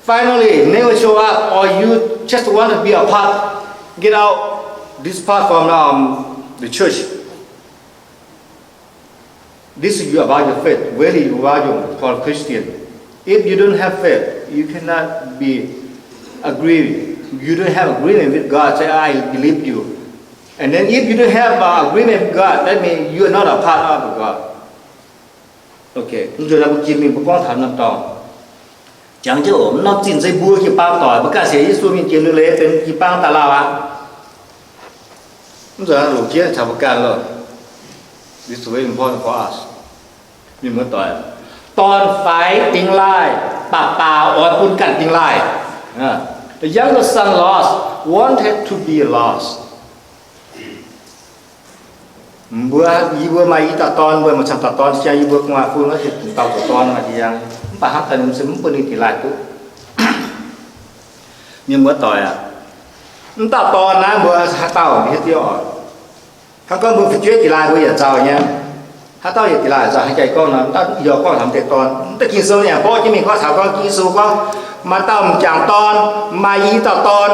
finally never show up, or you just want to be a part, get out this part from um, the church. This is about your faith, very valuable for a Christian. If you don't have faith, you cannot be agree. You don't have agreement with God. Say, I believe you. And then if you don't have uh, agreement with God, that means you are not a part of God. Okay, mv nzunc naaiv mbuo jiex mingh mbuo gorngv taux norm dorngx. Jangx jienv oc, norm zinh se mbuo jiu-baang doic, mbuo ganh sienx Yesu mingh jiex liuz leiz benx jiu-baang daaih lauh aqv. Mv nzunc longc jienv caux mbuo ganh loh. This is very important for us. Mienh muoz-doic, dorn-faix dingx laaih, baac baac oix bun ganh dingx laaih. The younger son lost, wanted to be lost. Mbuo, yie mbuo maaih i dauh dorn, mbuo maaih camv dauh dorn, jang yie mbuo gu'nguaaz fun wuov, dauh zoux dorn maaih jiex yangh, mv baac hnangv daaih ninh se mv bun ninh dingx laaih duqv. Mienh muoz-doic aac, mv dauh dorn naaiv mbuo haaix dauh hiuv duqv oc? Hnangv gorngv mbuo fu'jueiv dingx laaih mbuo yaac nzauh nyei. Haaix dauh yaac dingx laaih nzauh, haaix jaax gorngv nor, mv dauh yaac gorngv taux deix dorn. Mv deix Ging-Sou yaac mborqv jienv mingh gorngv taux gorngv Yesu gorngv, maaih dauh m'jangc dorn, maaih i dauh dorn.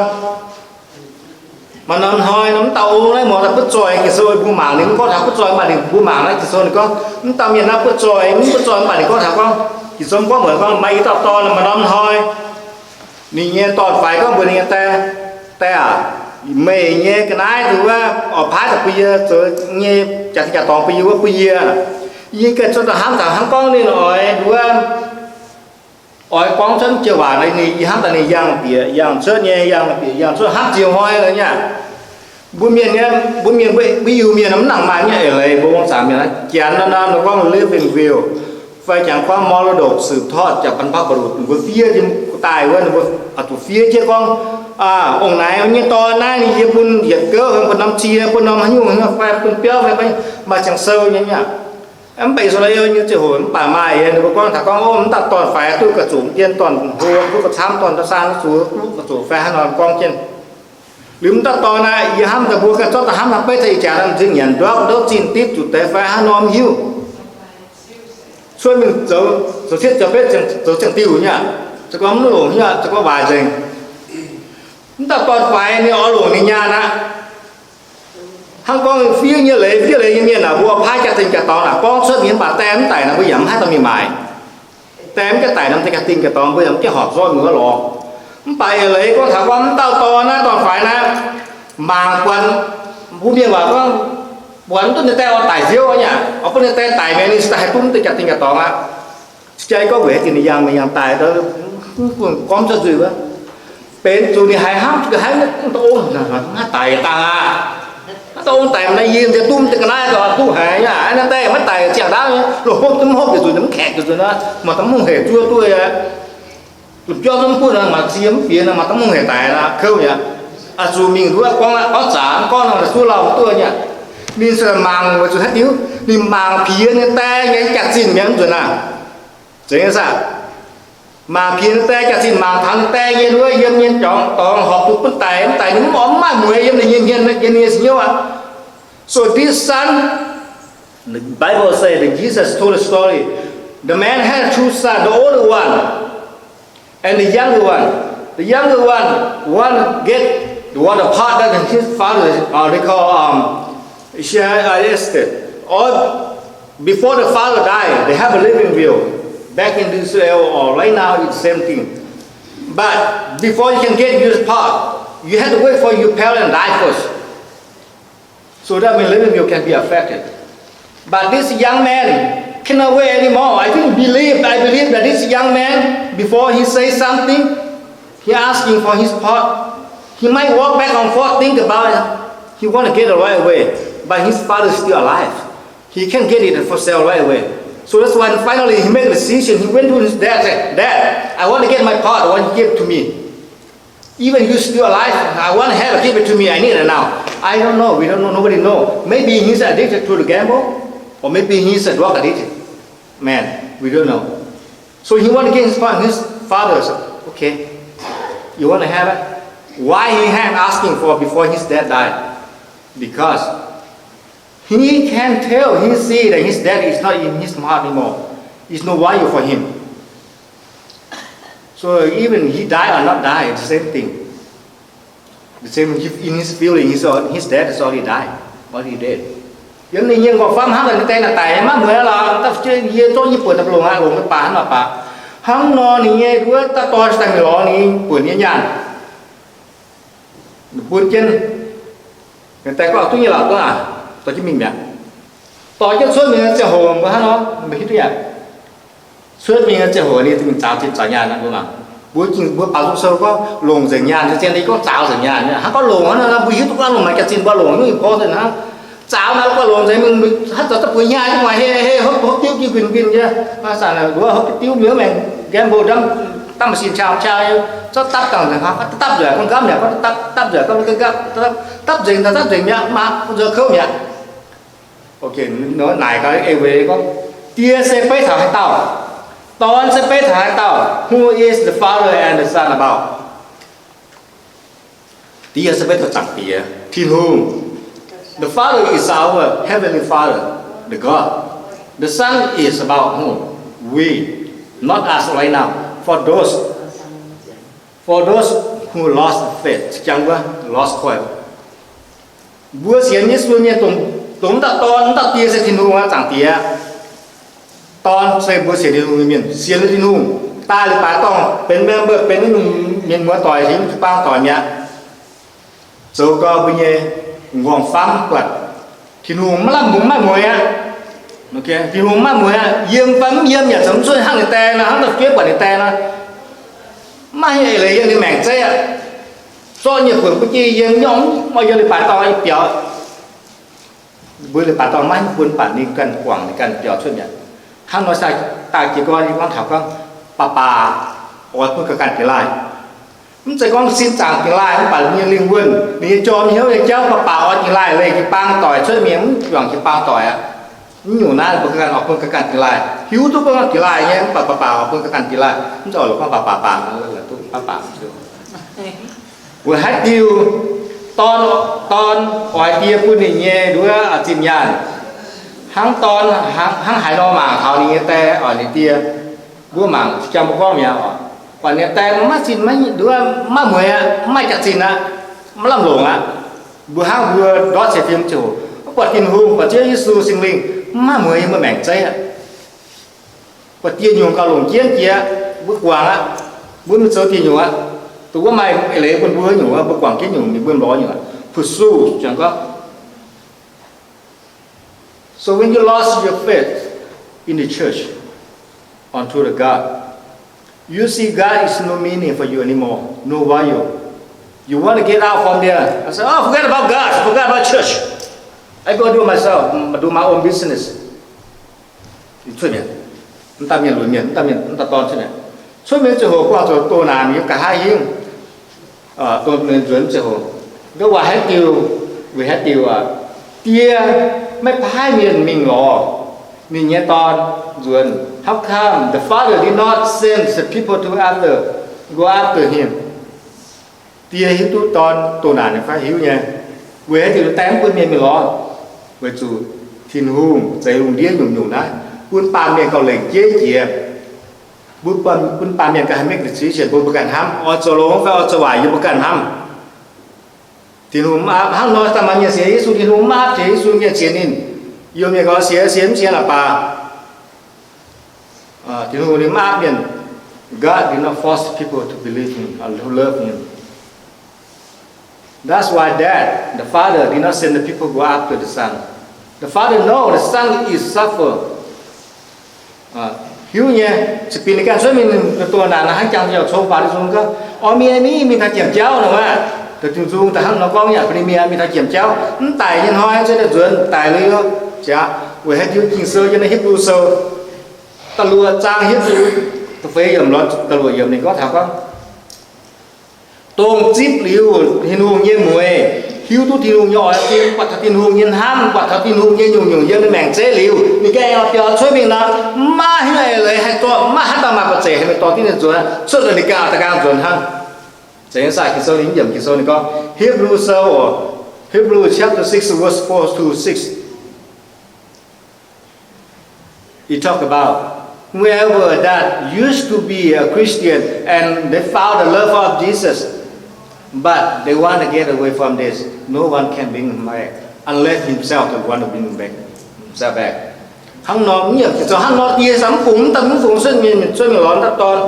Maaih norm hnoi nor, mv dauh ong naaiv muoz daaih butv zoih, Ging-Sou mbuo mangc ninh mv gorngv taux butv zoih, mv baac ninh mbuo mangc naaiv Ging-Sou ninh gorngv, mv dauh mienh naaiv butv zoih, mv butv zoih, mv baac ninh gorngv taux gorngv, Ging-Sou gorngv muonc gorngv maaih i dauh dorn, maaih norm hnoi ninh nyei dorn-faix gorngv mbuox ninh nyei die, Die aac, meih nyei ga'naaiv nduov oix paaiv daaih bun yie zoux nyei jaax-zinh jaax-dorngx bun yie wuov bun yie. Yie ganh cuotv daaih hnamv taux hnangv gorngv ninh oix nduov, oix gorngv cuotv joux waac nor, ninh, yie hnamv daaih ninh yangh bieqc yangh cuotv nyei, yangh bieqc yangh cuotv hnangv ziex hnoi nor nyei. Mbuo mienh, mbuo mienh, mbuo Iu-Mienh mv nangc maaih nyei eix leiz, mbuo mbuo zaangc mienh jangx nor nor, ninh gorngv living will, fai jangx gorngv มรดกสืบทอดจากบรรพบุรุษ, ninh mbuo fiev jienv daaih wuov, ninh mbuo zuqc fiev jienv gorngv, ong naaiv nyei dorn naaiv ninh yie bun yietc gouv, bun norm cie, bun norm haaix nyungc, fai bun biauv, fai maaih ziangh sou nyei aqv. Mv baac Yi-Saa-laa-en nyei ziangh hoc mv baac maaih, ninh mbuo gorngv taux gorngv, ov, mv dauh dorn-faix duqv ga'zuqc mienh, dorn-hlo duqv ga'camv, dorn-saan duqv zuqc, duqv ga'zuqc fai haaix norm gorngv jienv. Liuz mv dauh dorn naaiv, yie hnamv daaih mbuo ganh zorqv daaih hnamv naaiv beiv taux ih jaax nor m'nzing nyanc nduov, ndouv zinh dipv zuqc deix fai haaix norm hiuv. Cuotv mingh zoux, zoux cietv zoux betv, zoux ziangh diuh nyei aqv. Zoux gorngv mv longc nyei aqv, zoux gorngv waaic nzengc. Mv dauh dorn-faix ninh oix longc ninh nyaanh aqv. Hnangv gorngv fiev nyei leiz, fiev leiz nyei mienh aah, mbuo paaiv jaax-zinh jaax-dorngx aah, gorngv cuotv mingh mv baac die mv daic nor, mbuo yaac mv haih dorh mingh maaic. Die mv gaengh daic nor, mv gaengh jaax-zinh jaax-dorngx mbuo yaac mv gaengh horpc zorqv mingh wuov lorz. Mv baac eix leiz gorngv taux gorngv mv dauh dorn naaiv, dorn-faix naaiv, mangc buatc, mbuo mienh waac gorngv, buatc mv duqv ninh die oix daic nziouv nyei aqv. Oix bun ninh die daic mi'aqv, ninh cingx daaih haih duqv mv deix jaax-zinh jaax-dorngx aqv. Cingx jaax gorngv weic haaix diuc ninh yangh, ninh yangh daaih, mv bun gorngv cuotv nzuih wuov. Benx zuqc ninh haiz hnamv, haiz mv dungx, mv daic dangh aqv. Mv dungx daic, naaiv yie nziex duqv mv deix ga'naaiv, duqv haiz nyei aqv. Naaiv die maiv daic, ziangh ndaauv nyei, loz-hopv mv hopv jienv nzuonx, mv kaeqv jienv nzuonx, maaih da'mungh hec zuov duqv aqv. Lomh biauv zungv mv buov nor, maaih cie mv bieqc nor, maaih da'mungh hec daic nor, kouv mi'aqv. Oix zuqc mingh nduov gorngv, gorngv zaqc, mv gorngv nor, zuov lauh duqv nyei aqv. Ninh se mangc weic zuqc haaix diuc? Ninh mangc piex nyei die nyei jaax-zinh mi'aqv, mv nzuonx aqv. Zeiz nyei saah? Mangc piex ninh die jaax-zinh, mangc taux ninh die nyei nduov yiem nyei dorngx, dorngx horpc zuqc bun daic, mv daic ninh mv maaih mueiz yiem ninh nyei hmien, yiem ninh nyei sou-hnyouv aqv. So this son, the Bible say that Jesus told the story. The man had two sons, the older one and the younger one. The younger one, one get the water pot that his father, uh, they call, um, she, uh, estate. Or before the father died, they have a living will. Back in Israel or right now, it's the same thing. But before you can get your pot, you have to wait for your parents die first. So that means living will can be affected. But this young man cannot wait anymore. I think believe, I believe that this young man, before he say something, he asking for his pot. He might walk back and forth, think about it. He want to get it right away. But his father is still alive. He can't get it for sale right away. So that's why finally he made a decision. He went to his dad and said, "Dad, I want to get my pot. I want you to give it to me." Even you still alive, I want to have it, give it to me. I need it now. I don't know. We don't know. Nobody know. Maybe he's addicted to the gamble, or maybe he's a drug addicted man. We don't know. So he want to get his father. His father said, "Okay, you want to have it?" Why he had asking for before his dad died? Because he can tell, he see that his dad is not in his heart anymore. It's no value for him. So even he die or not die, it's the same thing. The same in his feeling, his, his dad is already died, already dead. Yiem ninh nyei nqorngv-famv hnangv naaic, ninh deix naaic daic maiv mueiz lorqc, yie zorqv nyei buonc daaih longc aqv, longc nyei baac hnangv nor baac. Hnangv nor ninh nyei nduov daaih dorn daaih mingh lorz ninh buonc nyei nyaanh bun jienv. Ninh deix gorngv duqv nyei lorqc, duqv aqv, dorh jienv mingh mi'aqv. Dorh jienv cuotv mingh ziangh hoc mbuo hnangv nor, mbuo hiuv duqv yaac cuotv mingh ziangh hoc ninh za'gengh zaaux zinh zaaux nyaanh nor, mbuo mangc. Mbuo gengh mbuo baaux nzung sou gorngv longc nzengc nyaanh, zien zien ninh gorngv zaaux nzengc nyaanh. Hnangv gorngv longc hnangv nor, mbuo hiuv duqv gorngv longc maaih jaax-zinh mbuo longc nyungc gorngv se hnangv zaaux naaic gorngv longc nzengc mingh, haaix zanc za'gengh bueix nyaanh nyei, hei hei hopv hopv diuv jiex nquin nquin nyei, haaix zanc nduov hopv diuv mi'aqv, maengx gamble ndamv, dapv m'sinh qau qau nyei, zorqv dapv dangh nzengc hnangv, dapv nzueic gorngv nqamv mi'aqv, dapv dapv nzueic gorngv nqamv, dapv nzengc daaih dapv nzengc mi'aqv, maah, nzueic kouv mi'aqv. Naaic gaax eix weic gorngv, Die se beiv taux haaix dauh? Dorn se beiv taux haaix dauh? Who is the Father and the Son about? Die se beiv taux Zaangc Diex, Tin-Hungh. The Father is our heavenly Father, the God. The Son is about who? We, not us right now. For those, for those who lost faith, jangx wuov lost coin. Mbuo sienx Yesu nyei dongh, dongh wuov dauh Dorn, wuov dauh Die se Tin-Hungh aqv, Zaangc Diex. Dorn se mbuo sienx Tin-Hungh nyei mienh, sienx Tin-Hungh, daaih leiz-baaix dorngh benx member, benx mienh muoz doic, hingv jiu-baang doic mi'aqv. Zoux gau mbuo nyei nqorngv-famv buatc Tin-Hungh maiv lamh mungz maiv mueiz aqv. Tin-Hungh maiv mueiz aqv, yiem fai mv yiem yaac zoux mv cuotv hnangv ninh die nor, hnangv da'juov buatc ninh die nor. Maiv haih eix leiz yiem ninh maengc zeiv aqv. Zorqv nyei buonc bun jienv yiem nyorngh, maiv yiem leiz-baaix dorngh yiem biaux. Mbuo leiz-baaix dorngh maiv bun baac ninh ganh guangc, ninh ganh biaux cuotv mi'aqv. Hnangv nor sai, daaih jiez gorn yie gorngv taux gorngv, baac baac oix bun ga'ganh dingx laaih. Mv zeiz gorngv sin zaangc dingx laaih, mv baac ninh nyei lingh wuonh, ninh nyei jorm hnyouv nyei jauv, baac baac oix dingx laaih leih jiu-baang doic cuotv mingh, mv juangc jiu-baang doic aqv. Mv nyungc naaiv mbuo ganh oix bun ga'ganh dingx laaih. Hiuv duqv gorngv dingx laaih nyei, mv baac baac baac oix bun ga'ganh dingx laaih. Mv zeiz oix lorz gorngv baac baac baac, duqv baac baac. Weic haaix diuc dorn, dorn oix die bun ninh nyei nduov zinh nyaanh, hnangv dorn, hnangv haaix nor mangc taux ninh nyei die oix ninh die. Mbuo mangc jangx mbuo gorngv mi'aqv oc. Buatc ninh die maiv zinh, maiv nduov, maiv mueiz aqv, maiv jaax-zinh aqv, maiv lamh longc aqv. Mbuo hnangv mbuo ndortv cien fim ziouc, mv buatc Tin-Hungh, buatc Ziouv Yesu, Singx Lingh, maiv mueiz yiem mbuo maengc zeiv aqv. Buatc dieh nyungc gauh longc jienv jiex, mbuo guangc aqv. Mbuo mingh zoux dieh nyungc aqv. Dongh wuov maaih eix leiz bun mbuo nyungc, mbuo guangc jienv nyungc, mingh mbuo lorz nyungc aqv. Pursue, jangx gorngv. So when you lost your faith in the church onto the God, you see God is no meaning for you anymore, no value. You want to get out from there. I said, "Oh, forget about God, forget about church. I go do myself, do my own business." Cuotv mi'aqv. Mv daan mienh lunx mienh, mv daan mienh, mv daan dorn cuotv mi'aqv. Cuotv mingh ziangh hoc guangc zuqc doh naanc yiem nqa'haav hingv, doh mienh nzuonx ziangh hoc. Nqa'haav haaix diuc, weic haaix diuc aqv, die maiv paaiv mienh mingh lorz ninh nyei dorn nzuonx. How come the father did not send the people to after, go after him? Die hiuv duqv dorn doh naanc nyei fai? Hiuv nyei. Weic haaix diuc die mv bun mienh mingh lorz? Weic zuqc Tin-Hungh zeix lungh ndiev nyungc-nyungc naaiv bun baamh mienh gauh lengc jeiv jiex. Mbuo bun baamh mienh ganh haih make decision, bun mbuo ganh hnamv oix zoux longx fai oix zoux waaic, yie mbuo ganh hnamv. Tin-Hungh mv aapv. Hnangv nor, da'faanh maaih mienh sienx Yesu, Tin-Hungh mv aapv sienx Yesu nyei mienh sienx ninh. Yiem mienh gorngv sienx, sienx mv sienx la'baac. Tin-Hungh ninh mv aapv mienh. God did not force people to believe him or to love him. That's why that the father did not send the people go after the son. The father know the son is suffer. Hiuv nyei, za'gengh ninh ganh cuotv mingh doh naanc hnangv jangx yaac cong baac ninh nzung gorngv, oix mingh, mingh taux jiemc jauv nor aqv. Da'diuh nzung da'hnangv nor gorngv yaac bun ninh mingh, mingh taux jiemc jauv, mv daic nyei hnoi, zuov deix nzuonx daic liuz, jaax weic haaix diuc Ging-Sou yiem naaiv Hipv^lu Sou da'luoqc zaang hietv ziepc feix yiemc lorz da'luoqc yiemc ninh gorngv taux gorngv, dongh zipv liuz Tin-Hungh nyei mueiz, hiuv duqv Tin-Hungh nyei oix fim, buatc taux Tin-Hungh nyei hnamv, buatc taux Tin-Hungh nyei nyungc-nyungc yiem ninh maengc zeiv liuz, ninh ganh oix biaux cuotv mingh nor, mv maaih haaix nyungc eix leiz haih dorh, mv maaih haaix dauh maaih ba'zeic haih mingh dorh diqv ninh nzuonx, cuotv liuz ninh ganh da'nqaang nzuonx hnangv. Zeiz nyei saah, Ging-Sou ninh mv yiemc Ging-Sou ninh gorngv, Hipv^lu Sou, Hebrews chapter six, verse four to six. It talk about whoever that used to be a Christian and they found the love of Jesus, but they want to get away from this. No one can bring him back unless himself the one to bring him back, himself back. Hnangv nor, mv yiemc zoux hnangv nor, yie zungv mv fungx, mv daaih mv fungx cuotv mingh, cuotv mingh lorz daaih dorn.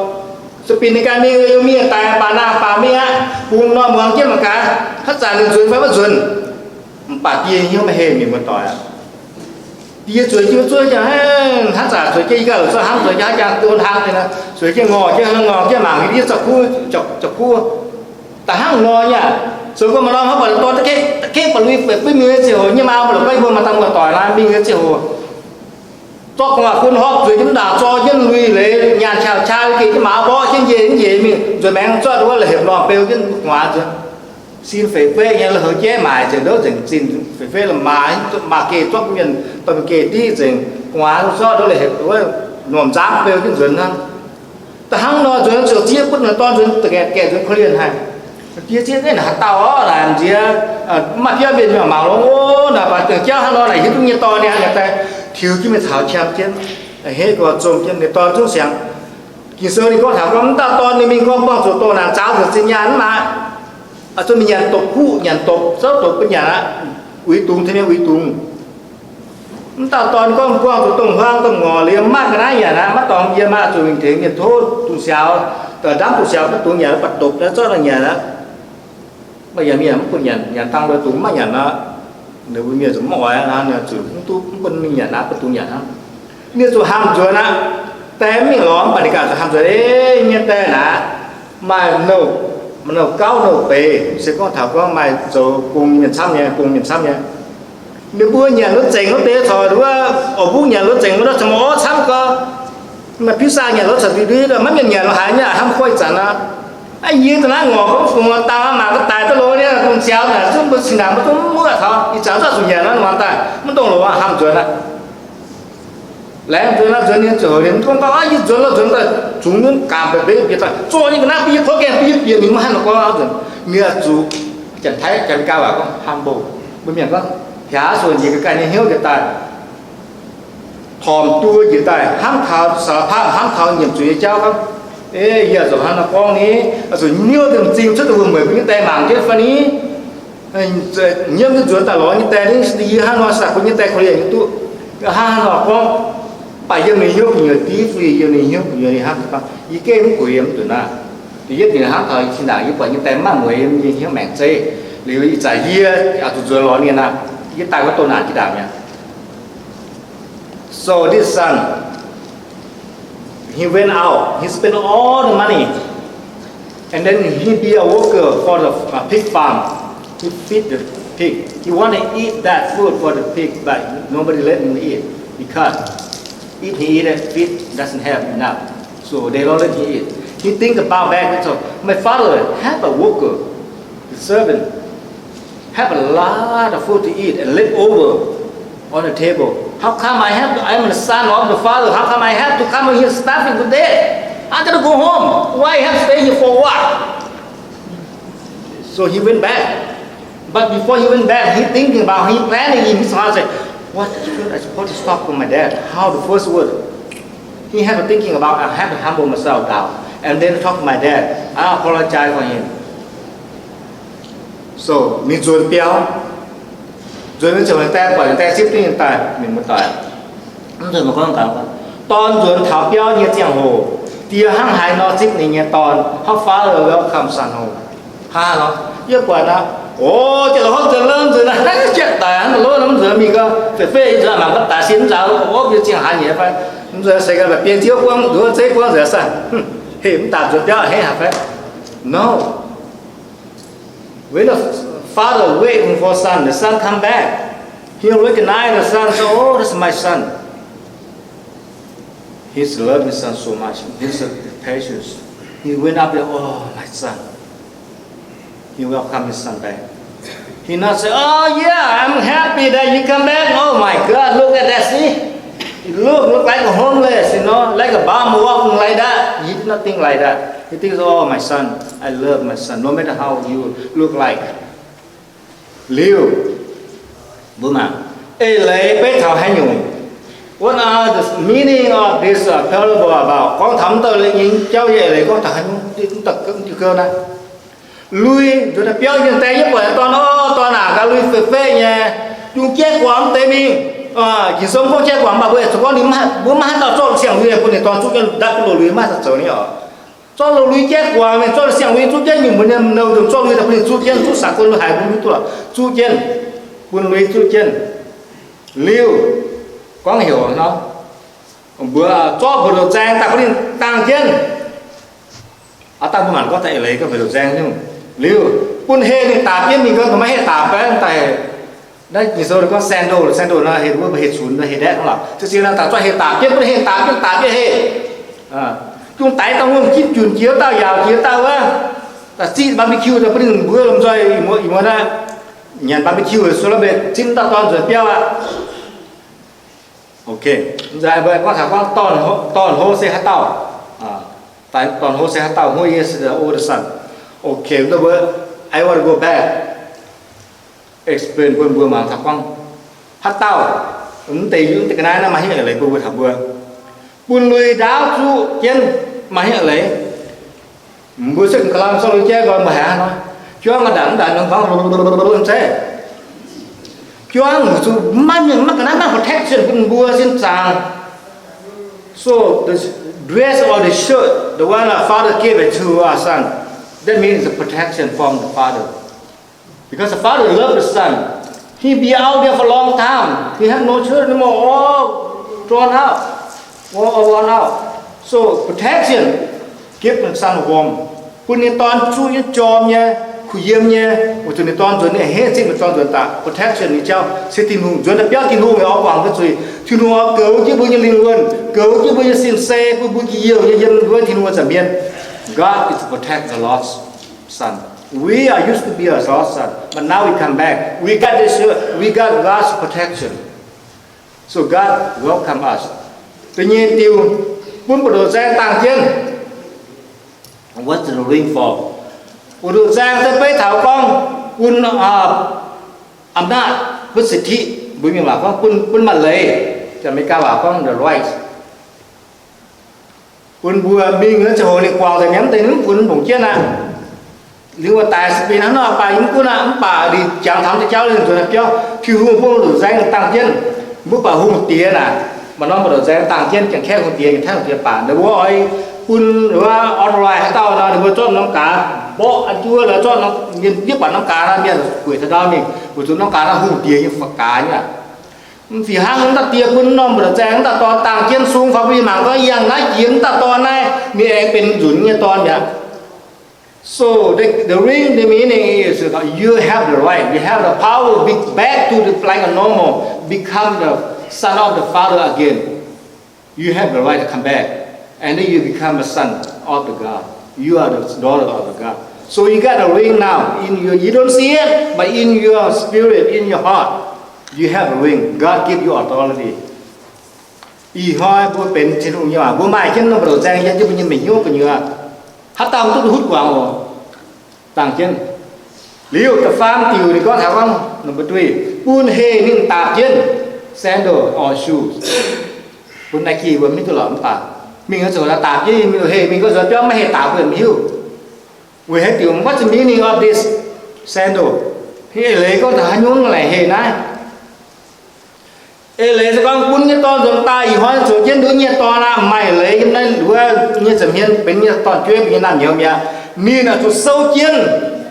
Sueih binc ninh ganh mingh, yie mingh daaih baac naang baac mingh aqv, bungx nor muangx jienv mangc gaax, haaix zanc ninh nzuonx fai maiv nzuonx. Mv baac die hnyouv maiv heh mingh muoz-doic aqv. Die zueiz jienv zuov jienv, hnangv zanc zueiz jienv yie ganh la'zuqv hnamv zueiz jienv haaix jangx don hnangv nyei nor, zueiz jienv ngorc jienv, ngorc jienv mangc yie za'kuv, za'kuv. Da'hnangv nor nyei aqv. Zoux gau maaih norm hnangv buatc dorn, gengh buatc lui feix feiv mingh nyei ziangh hoc, nyei maa mbuo la'guaih mbuo maaih dangh muoz-doic naaiv mingh nyei ziangh hoc, zorqv gu'nguaaz-fun horpc zueiz jienv mv ndaangc, zor jienv lui leiz nyaanh qauh qauh, geh jienv maaz mborqv jienv njiec mv njiec mingh, nzuonx maengx zorqv wuov la'hepc lorngh beu jienv gu'nguaaz nzuonx. Sin feix feiv nyei, la'heuc jeiv maaic nzengc ndouv nzengc, zinh feix feiv la'maaz, maaih geh zorqv mienh dorh mingh geh div nzengc, gu'nguaaz zorqv ndouv la'hepc wuov normh nzangv beu jienv nzuonx hnangv. Da'hnangv nor nzuonx ziouc zieqv butv naaiv dorn nzuonx, gaeqv nzuonx korv-lienh haic. Die zieqv naaiv haaix dauh orv naaic m'nziex, mv maaih biauv mienh mangc longx, o, naaic baac dengh jauv hnangv nor naaic hiuv duqv nyei dorn nyei hnangv, naaic daaih tiux jienv mingh caux qiemx jienv, heh gorx zomh jienv ninh dorn zungv siangx. Ging-Sou ninh gorngv taux gorngv mv dauh dorn ninh mingh gorngv buangh zuqc doh naanc zaaux nzuonx zinh nyaanh mv baac, zuqc mingh nyanc dopc kuv, nyanc dopc, zouv dopc bun nyanc aqv, uix dungz, tengx mienh uix dungz. Mv dauh dorn gorngv buangh zuqc dongh huaang dongh ngorc liemh maiv maaih ga'naaiv nyanc aqv, maiv dorngx yiem aqv, zuqc mingh tengx mienh tov dungz siaaux, daaih ndamv dungz siaaux maiv dungx nyanc, mv baac dopc naaiv zorqv daaih nyanc aqv. Maaih yaac mienh mv bun nyanc, nyanc dangh loz dungz maiv nyanc aqv. Ninh mbuo mienh zuqc mv oix aqv, zuqc mv duqv, mv bun mingh nyanc aqv, bun dungz nyanc aqv. Ninh zuqc hamh nzuonx aqv. Daaih mv mingh lorz, mv baac ninh ganh zuqc hamh nzuonx, Ei, nyei daaih naaic, maaih nouh, nouh gauv nouh beiz, se gorngv taux gorngv maaih zoux gong mienh camv nyei, gong mienh camv nyei. Ninh mbuo nyanc wuov zengc wuov deix corc, wuov oix mbuv nyanc wuov zengc wuov, corc mv orv camv gau. Maaih pizza nyanc wuov corc ndui ndui, maiv mienh nyanc haaix nyungc, hnamv kuv ih zanc aqv. Aa, yie da'naaiv ngorc gorngv fungx dangh mangc ga'daic duqv loz nyei, dongh ziaaux naaic zungv mbuo cin-ndaangc mbuo zungv mv muoqv taux, ih zanc zuqc zuqc nyanc nor, muangx daaih mv dongh loz aqv, hamh nzuonx aqv. Laengz nzuonx aqv, nzuonx ninh ziouc heuc ninh mv gorngv gorngv, Aa, yie nzuonx loh, nzuonx daaih zungx nunv gaamc mbaeqc mbeix bieqc daaih, zorqv nyei ga'naaiv bun yie kov gaengh, bun yie bieqc mingh, maiv haih la'gorngv nzuonx. Ninh zuqc Janx-Taiv, Janx-Gau waac gorngv humble. Mbuo mienh gorngv, hiaaz suonc njiec ga'ganh nyei hnyouv njiec daaih, tormc duqv njiec daaih, hnamv taux สารภาพ, hnamv taux nyiemc zuiz nyei jauv gorngv, Ei, yie zuqc hnangv naaiv gorngv ni, zuqc hnyouv dingc m'zing cuotv daaih mbuo mueic mbuo nyei die mangc jienv fai ni? Nyiemv duqv nzuonx daaih lorz nyei die ni, yie hnangv nor, sa bun nyei die korv-lienh nyei duqv. Hnangv nor gorngv, mv baac yiem ninh hnyouv gu'nyuoz div, fai yiem ninh hnyouv gu'nyuoz ninh hnamv gorngv, yie gengh mv gueix yiem mv nzunc naaiv. Da'yietv ninh hnamv taux zinh ndaangc yie buatc nyei die maiv mueiz yiem nyei hnyouv maengc zeiv. Liuz ih zanc yie zuqc nzuonx lorz ninh aqv, yie daaih wuov doh naanc jiex ndaangc mi'aqv. So this son, he went out, he spent all the money, and then he be a worker for the uh, pig farm. He feed the pig. He want to eat that food for the pig, but nobody let him eat because if he eat it, pig doesn't have enough. So they don't let him eat. He think about back and so, my father have a worker, the servant, have a lot of food to eat and left over on the table. How come I have to, I'm the son of the father, how come I have to come here starving to death? I gotta go home. Why I have to stay here for what? So he went back. But before he went back, he thinking about, he planning in his heart, say, what should I supposed to talk to my dad? How the first word? He had to thinking about, I have to humble myself down and then talk to my dad. I apologize for him. So ninh nzuonx biauv, nzuonx mingh ziouc ninh die buatc ninh die zipv duqv ninh daaih, ninh mbuo daaih. Mv nzunc gorngv, dorn nzuonx taux biauv nyei ziangh hoc, die hnangv haaix nor zipv ninh nyei dorn? How father welcome son home? Hnangv haaix nor? Yie buatc aqv, O, jiex la'hopv nzuonx lov nzuonx naaiv, jieqv daic hnangv lov nzuonx mingh gau, fei fei nzuonx mangc gaax daic sin nzaaux, o, yie ziangh haaix nyei fai? Nzuonx se gaax mbac biei nziouv guangv nzuonx zeiv guangv nzuonx sanh. Heh, mv daaih nzuonx biauv heh haic fai? No. When the father waiting for son, the son come back. He recognize the son, so, oh, that's my son. He's loving son so much. He's a patience. He went up there, oh, my son. He welcome his son back. He not say, oh yeah, I'm happy that you come back. Oh my God, look at that, see? He look, look like a homeless, you know, like a bum walking like that. He did not think like that. He thinks, oh, my son, I love my son, no matter how you look like. Liuz, mbuo mangc, eix leiz beiv taux haaix nyungc? What are the meaning of this uh, parable about? Gorngv taux mv dauh nyei jauv nyei eix leiz gorngv taux haaix nyungc? Mv dauh gouv naaiv. Lui nzuonx daaih biauv nyei daaih yie buatc dorn, o, dorn aac, gaax lui fei fei nyei, yungz jaiv guangc mv deix mingh. Ging-Sou gorngv jaiv guangc, mv baac mbuo zuqc gorngv ninh mbuo maiv haaix dauh zorqv siang-lui bun ninh dorn zuqv jienv dapv gu'lov lui maiv haaix dauh zoux ni oc. Zorqv lui jaiv guangc mingh, zorqv siang-lui zuqv jienv, nyungc mbuo nyei nouh nzunc zorqv lui daaih bun ninh zuqv jienv, zuqv saax gun lui haic bun mv duqv, zuqv jienv, bun lui zuqv jienv. Liuz, gorngv heuc nor, mbuo zorqv mbu'ndongx zaeng daaih bun ninh dangh jienv. Aav dangh mbuo mangc gorngv daaih eix leiz gorngv mbu'ndongx zaeng nyungc. Liuz, bun heh ninh daapc jienv mingh, gorngv maiv heh daapc baeqv daaih. Naaiv Ging-Sou gorngv sandal, sandal nor heh wuov heh cunx, heh ndaeqv hnangv lorqc. Se ziex naaic daaih zorqv heh daapc jienv, bun heh daapc jienv, daapc jienv heh. Jung daix dangh wuom jipv junc jiex wuov dauh, yaauc jiex wuov dauh wuov, daaih ziqv barbecue daaih bun ninh mbuo lomh nzoih ih muonz naaiv nyanc barbecue, so lov mbenc zipv dauh dorn nzuonx biauv aqv. Ok, gorngv taux gorngv dorn hlo se haaix dauh, dorn hlo se haaix dauh, hngov yie se the older son. Ok, I want to go back, explain bun mbuo mangc taux gorngv haaix dauh, mv deix yungz deix ga'naaiv naaiv maaih hnyouv eix leiz bun mbuo taux mbuo. Bun lui ndaauv zuqv jienv maaih hnyouv eix leiz. Mbuo se ga'naaiv zorqv lui jaiv nqoi mbuo haiz hnangv nor, juangv ga'ndanc mv daaih nor gorngv zeiv. Juangv zuqc maiv mienh maiv ga'naaiv maiv protection bun mbuo sin zaangc. So the dress or the shirt, the one our father gave it to our son, that means the protection from the father. Because the father love the son, he be out there for a long time. He have no children anymore, all drawn out, all, all worn out. So protection, give the son warm. Bun ninh dorn zuqv nyei jorm nyei, kuh yiem nyei, weic zuqc ninh dorn nzuonx, ninh heh zingh ninh dorn nzuonx daaih, protection ninh jauv se Tin-Hungh nzuonx daaih biauv, Tin-Hungh oix guangc mbuo zuiz. Tin-Hungh oix goux jienv mbuo nyei lingh wuonh, goux jienv mbuo nyei sin sei, bun mbuo njien-youh nyei yiem wuov Tin-Hungh nza'hmien. God is to protect the lost son. We are used to be a lost son, but now we come back. We got this, we got God's protection. So God welcome us. Da'nyeic diuh, bun buoz-ndoqv zaeng dangh jienv. What's the ring for? Buoz-ndoqv zaeng se beiv taux gorngv bun อำนาจ, บนสิทธิ, mbuo mienh waac gorngv bun, bun maaih leiz, Janx-Meigaa waac gorngv the right. Bun mbuo mingh wuov ziangh hoc ninh guangc nzengc mi'aqv, mv deix mv bun mbungx jienv aqv. Liuz wuov daaih se benx hnangv nor, baac yie mv gunv aqv, mv baac ninh jangx taux deix jauv, ninh nzuonx biauv, Tin-Hungh bun buoz-ndoqv zaeng dangh jienv. Mv baac hungh diex naaic, maaih norm buoz-ndoqv zaeng dangh jienv, Janx-Kaeqv hungh diex, Janx-Taiv hungh diex baac, ninh mbuo oix bun authorize haaix dauh nor, ninh mbuo zorqv norm gaax mborqv an juov, zorqv norm, mienh yie buatc norm gaax nor, mienh gueic taux ndau mingh, weic zuqc norm gaax nor hungh diex nyei fa'gaax nyei aqv. Mv fih hnangv wuov dauh diex bun norm buoz-ndoqv zaeng wuov dauh dorn dangh jienv sung faaux bun yie mangc gorngv yangh naaiv jiex wuov dauh dorn naaiv, ninh aengx benx nzunc nyei dorn mi'aqv. So the, the ring, the meaning is, you have the right, you have the power be, back to the, like a normal, become the son of the father again. You have the right to come back, and then you become a son of the God. You are the daughter of the God. So you got a ring now in your, you don't see it, but in your spirit, in your heart, you have a ring. God give you authority. Ih hnoi mbuo benx Tin-Hungh nyei waac, mbuo maaih jienv norm buoz-ndoqv zaeng yiem jienv mbuo nyei mengh hnyouv gu'nyuoz. Haaix dauh mv duqv duqv hutv guangc oc. Dangh jienv. Liuz da'faam diuc ninh gorngv taux gorngv, number three, bun heh ninh daapc jienv, sandal or shoes. Bun Nike mbuo mv duqv lorqc mv baac mingh wuov ziouc daapc jienv mingh, heh mingh gorngv nzuonx biauv maiv heh daapc mbuo mv hiuv. Weic haaix diuc, what's the meaning of this sandal? Eix leiz gorngv taux haaix nyungc laaic heh naaiv? Eix leiz se gorngv bun nyei dorn nzuonx daaih ih hnoi zoux jienv nduov nyei dorn aqv, maaih leiz yiem naaiv nduov nyei nza'hmien benx nyei dorn-jueiv, benx nyei naamh nyouz mi'aqv. Ninh aah zuqc souv jienv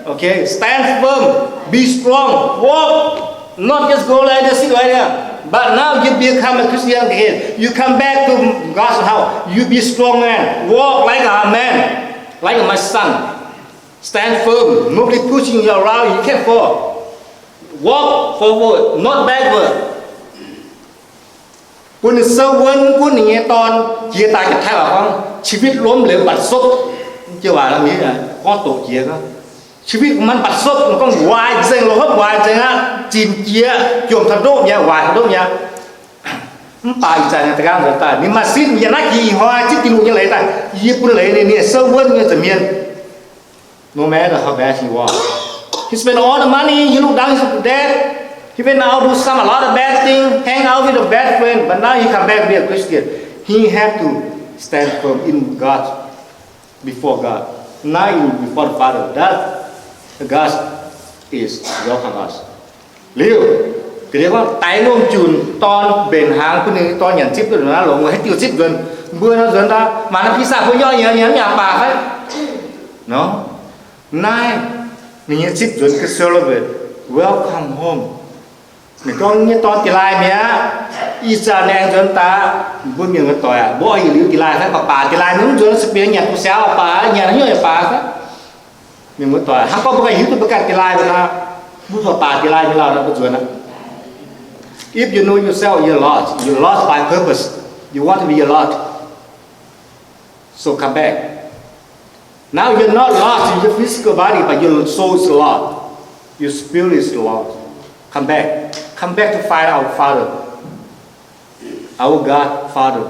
Okay, stand firm, be strong, walk. Not just go like this, sit like that. But now you become a Christian again. You come back to God's house. You be strong man. Walk like a man, like my son. Stand firm. Nobody pushing you around. You can't fall. Walk forward, not backward. Bun ninh sou wuonv gunv ninh nyei dorn jiex daaih, jiex taaih waac gorngv, ชีวิตล้มเหลวบัดซบ. Jiu waac gorngv doqc jiex gorngv, ชีวิตของมันบัดซบ, gorngv waaic nzengc, la'hopv waaic nzengc aqv, zinc jiex, jomc taux ndoqv mi'aqv, waaic taux ndoqv mi'aqv. Mv baac ih zanc da'nqaang nzuonx daaih ninh maaih sin, yiem naaiv jiex ih hnoi zipv Tin-Hungh nyei leiz daaih, yie bun leiz ninh, ninh sou wuonv nyei nza'hmien. No matter how bad he was, he spent all the money, he look down his dad, he went out do some, a lot of bad thing, hang out with a bad friend, but now he come back to be a Christian. He have to stand firm in God, before God, not in before the Father. That God is welcome us. Liuz, ga'ndiev gorngv daix lomh junc dorn mbenc hnaangx bun ninh dorn nyanc zipv duqv naaiv longx, haaix diuh zipv nzuonx? Mbuo nor nzuonx daaih, mangc naaiv pizza mbuo nyorqv nyanc, nyanc mv yaac baac fai? Nor, naaiv ninh nyei zipv nzuonx ga'celebrate, welcome home. Ninh gorngv nyei dorn da'laaih mi'aqv. Ih zanc aengx nzuonx daaih, mbuo mienh muoz-doic aac, mbuo oix yietc liuz da'laaih fai? Baac baac da'laaih mbuo mv nzuonx, se bieqc nyanc gux siaaux baac, nyanc haaix nyungc yaac baac fai? Mienh muoz-doic, hnangv gorngv mbuo ganh hiuv duqv mbuo ganh da'laaih nor, mbuo baac baac da'laaih nyei lauh nor mbuo nzuonx aqv. If you know yourself you're lost, you're lost by purpose. You want to be a lot. So come back. Now you're not lost in your physical body, but your soul is lost. Your spirit is lost. Come back. Come back to find our Father, our God Father,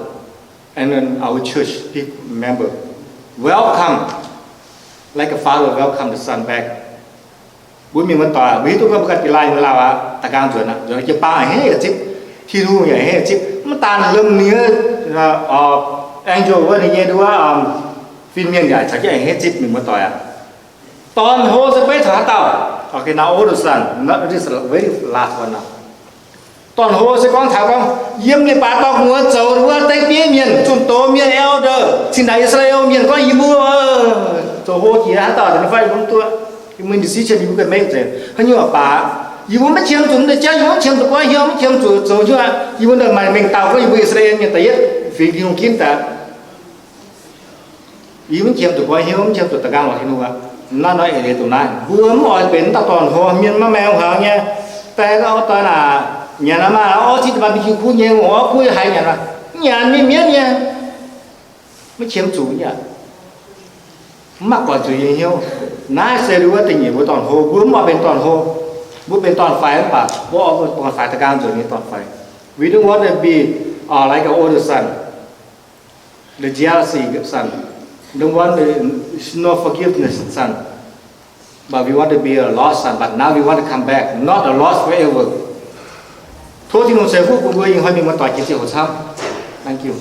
and then our church people member. Welcome, like a father welcome the son back. Mbuo mienh muoz-doic, mbuo hiuv duqv gorngv mbuo ganh da'laaih nyei lauh aqv, da'nqaang nzuonx aqv, nzuonx jienv baav a'hneiv yaac zipv, Tin-Hungh yaac a'hneiv zipv. Mv daan lomh ninh, angel wuov ninh nyei nduov, fin-mienh yaac caux jienv a'hneiv zipv, mienh muoz-doic aac. Dorn-hlo se beiv taux haaix dauh? Okay, now older son, not this very last one now. Dorn-hlo se gorngv taux gorngv yiem leiz-baaix dorngx muoz zoux wuov dengv bieiv mienh, zunh doz mienh, elder, cingx daaih I^saa^laa^en Mienh gorngv yie mbuo zoux hlo jiex haaix dauh, ninh fai yie mbuo mv duqv, yie mbuo decision yie mbuo ganh make nzengc. Haaix nyungc baac yie mbuo maiv qiemx zuqc mv deix jauv, yie mbuo maiv qiemx zuqc guaiv hnyouv, maiv qiemx zuqc zoux hnyouv. Yie mbuo maaih mengh dauh gorngv yie mbuo I^saa^laa^en Mienh da'yietv fingx Tin-Hungh ginv daaih. Yie mv qiemx zuqc guaiv hnyouv, mv qiemx zuqc da'nqaang lorz Tin-Hungh aqv. Naaiv nor eix leiz dongh naaiv, mbuo mv oix benx dauh dorn-hlo mienh maiv maengx hmuangx nyei. Daaih gorngv dorn aac, nyanc aqv maah, orv zipv barbecue kuv nyei, orv kuv haiz nyanc aqv, nyanc mienv mienv nyei, maiv qiemx zuqc nyei aqv. Mv maaih guangc zuiz nyei hnyouv. Naaiv se wuov da'nyeic mbuo dorn-hlo. Mbuo mv oix benx dorn-hlo. Mbuo benx dorn-faix mv baac mbuo oix dorn-faix da'nqaang nzuonx nyei dorn-faix. We don't want to be like an older son. The jealousy son. Don't want the, no forgiveness son. But we want to be a lost son, but now we want to come back, not a lost forever. Tov Tin-Hungh ceix fuqv bun mbuo ih hnoi mienh muoz-doic jiex ziangh hoc camv. Thank you.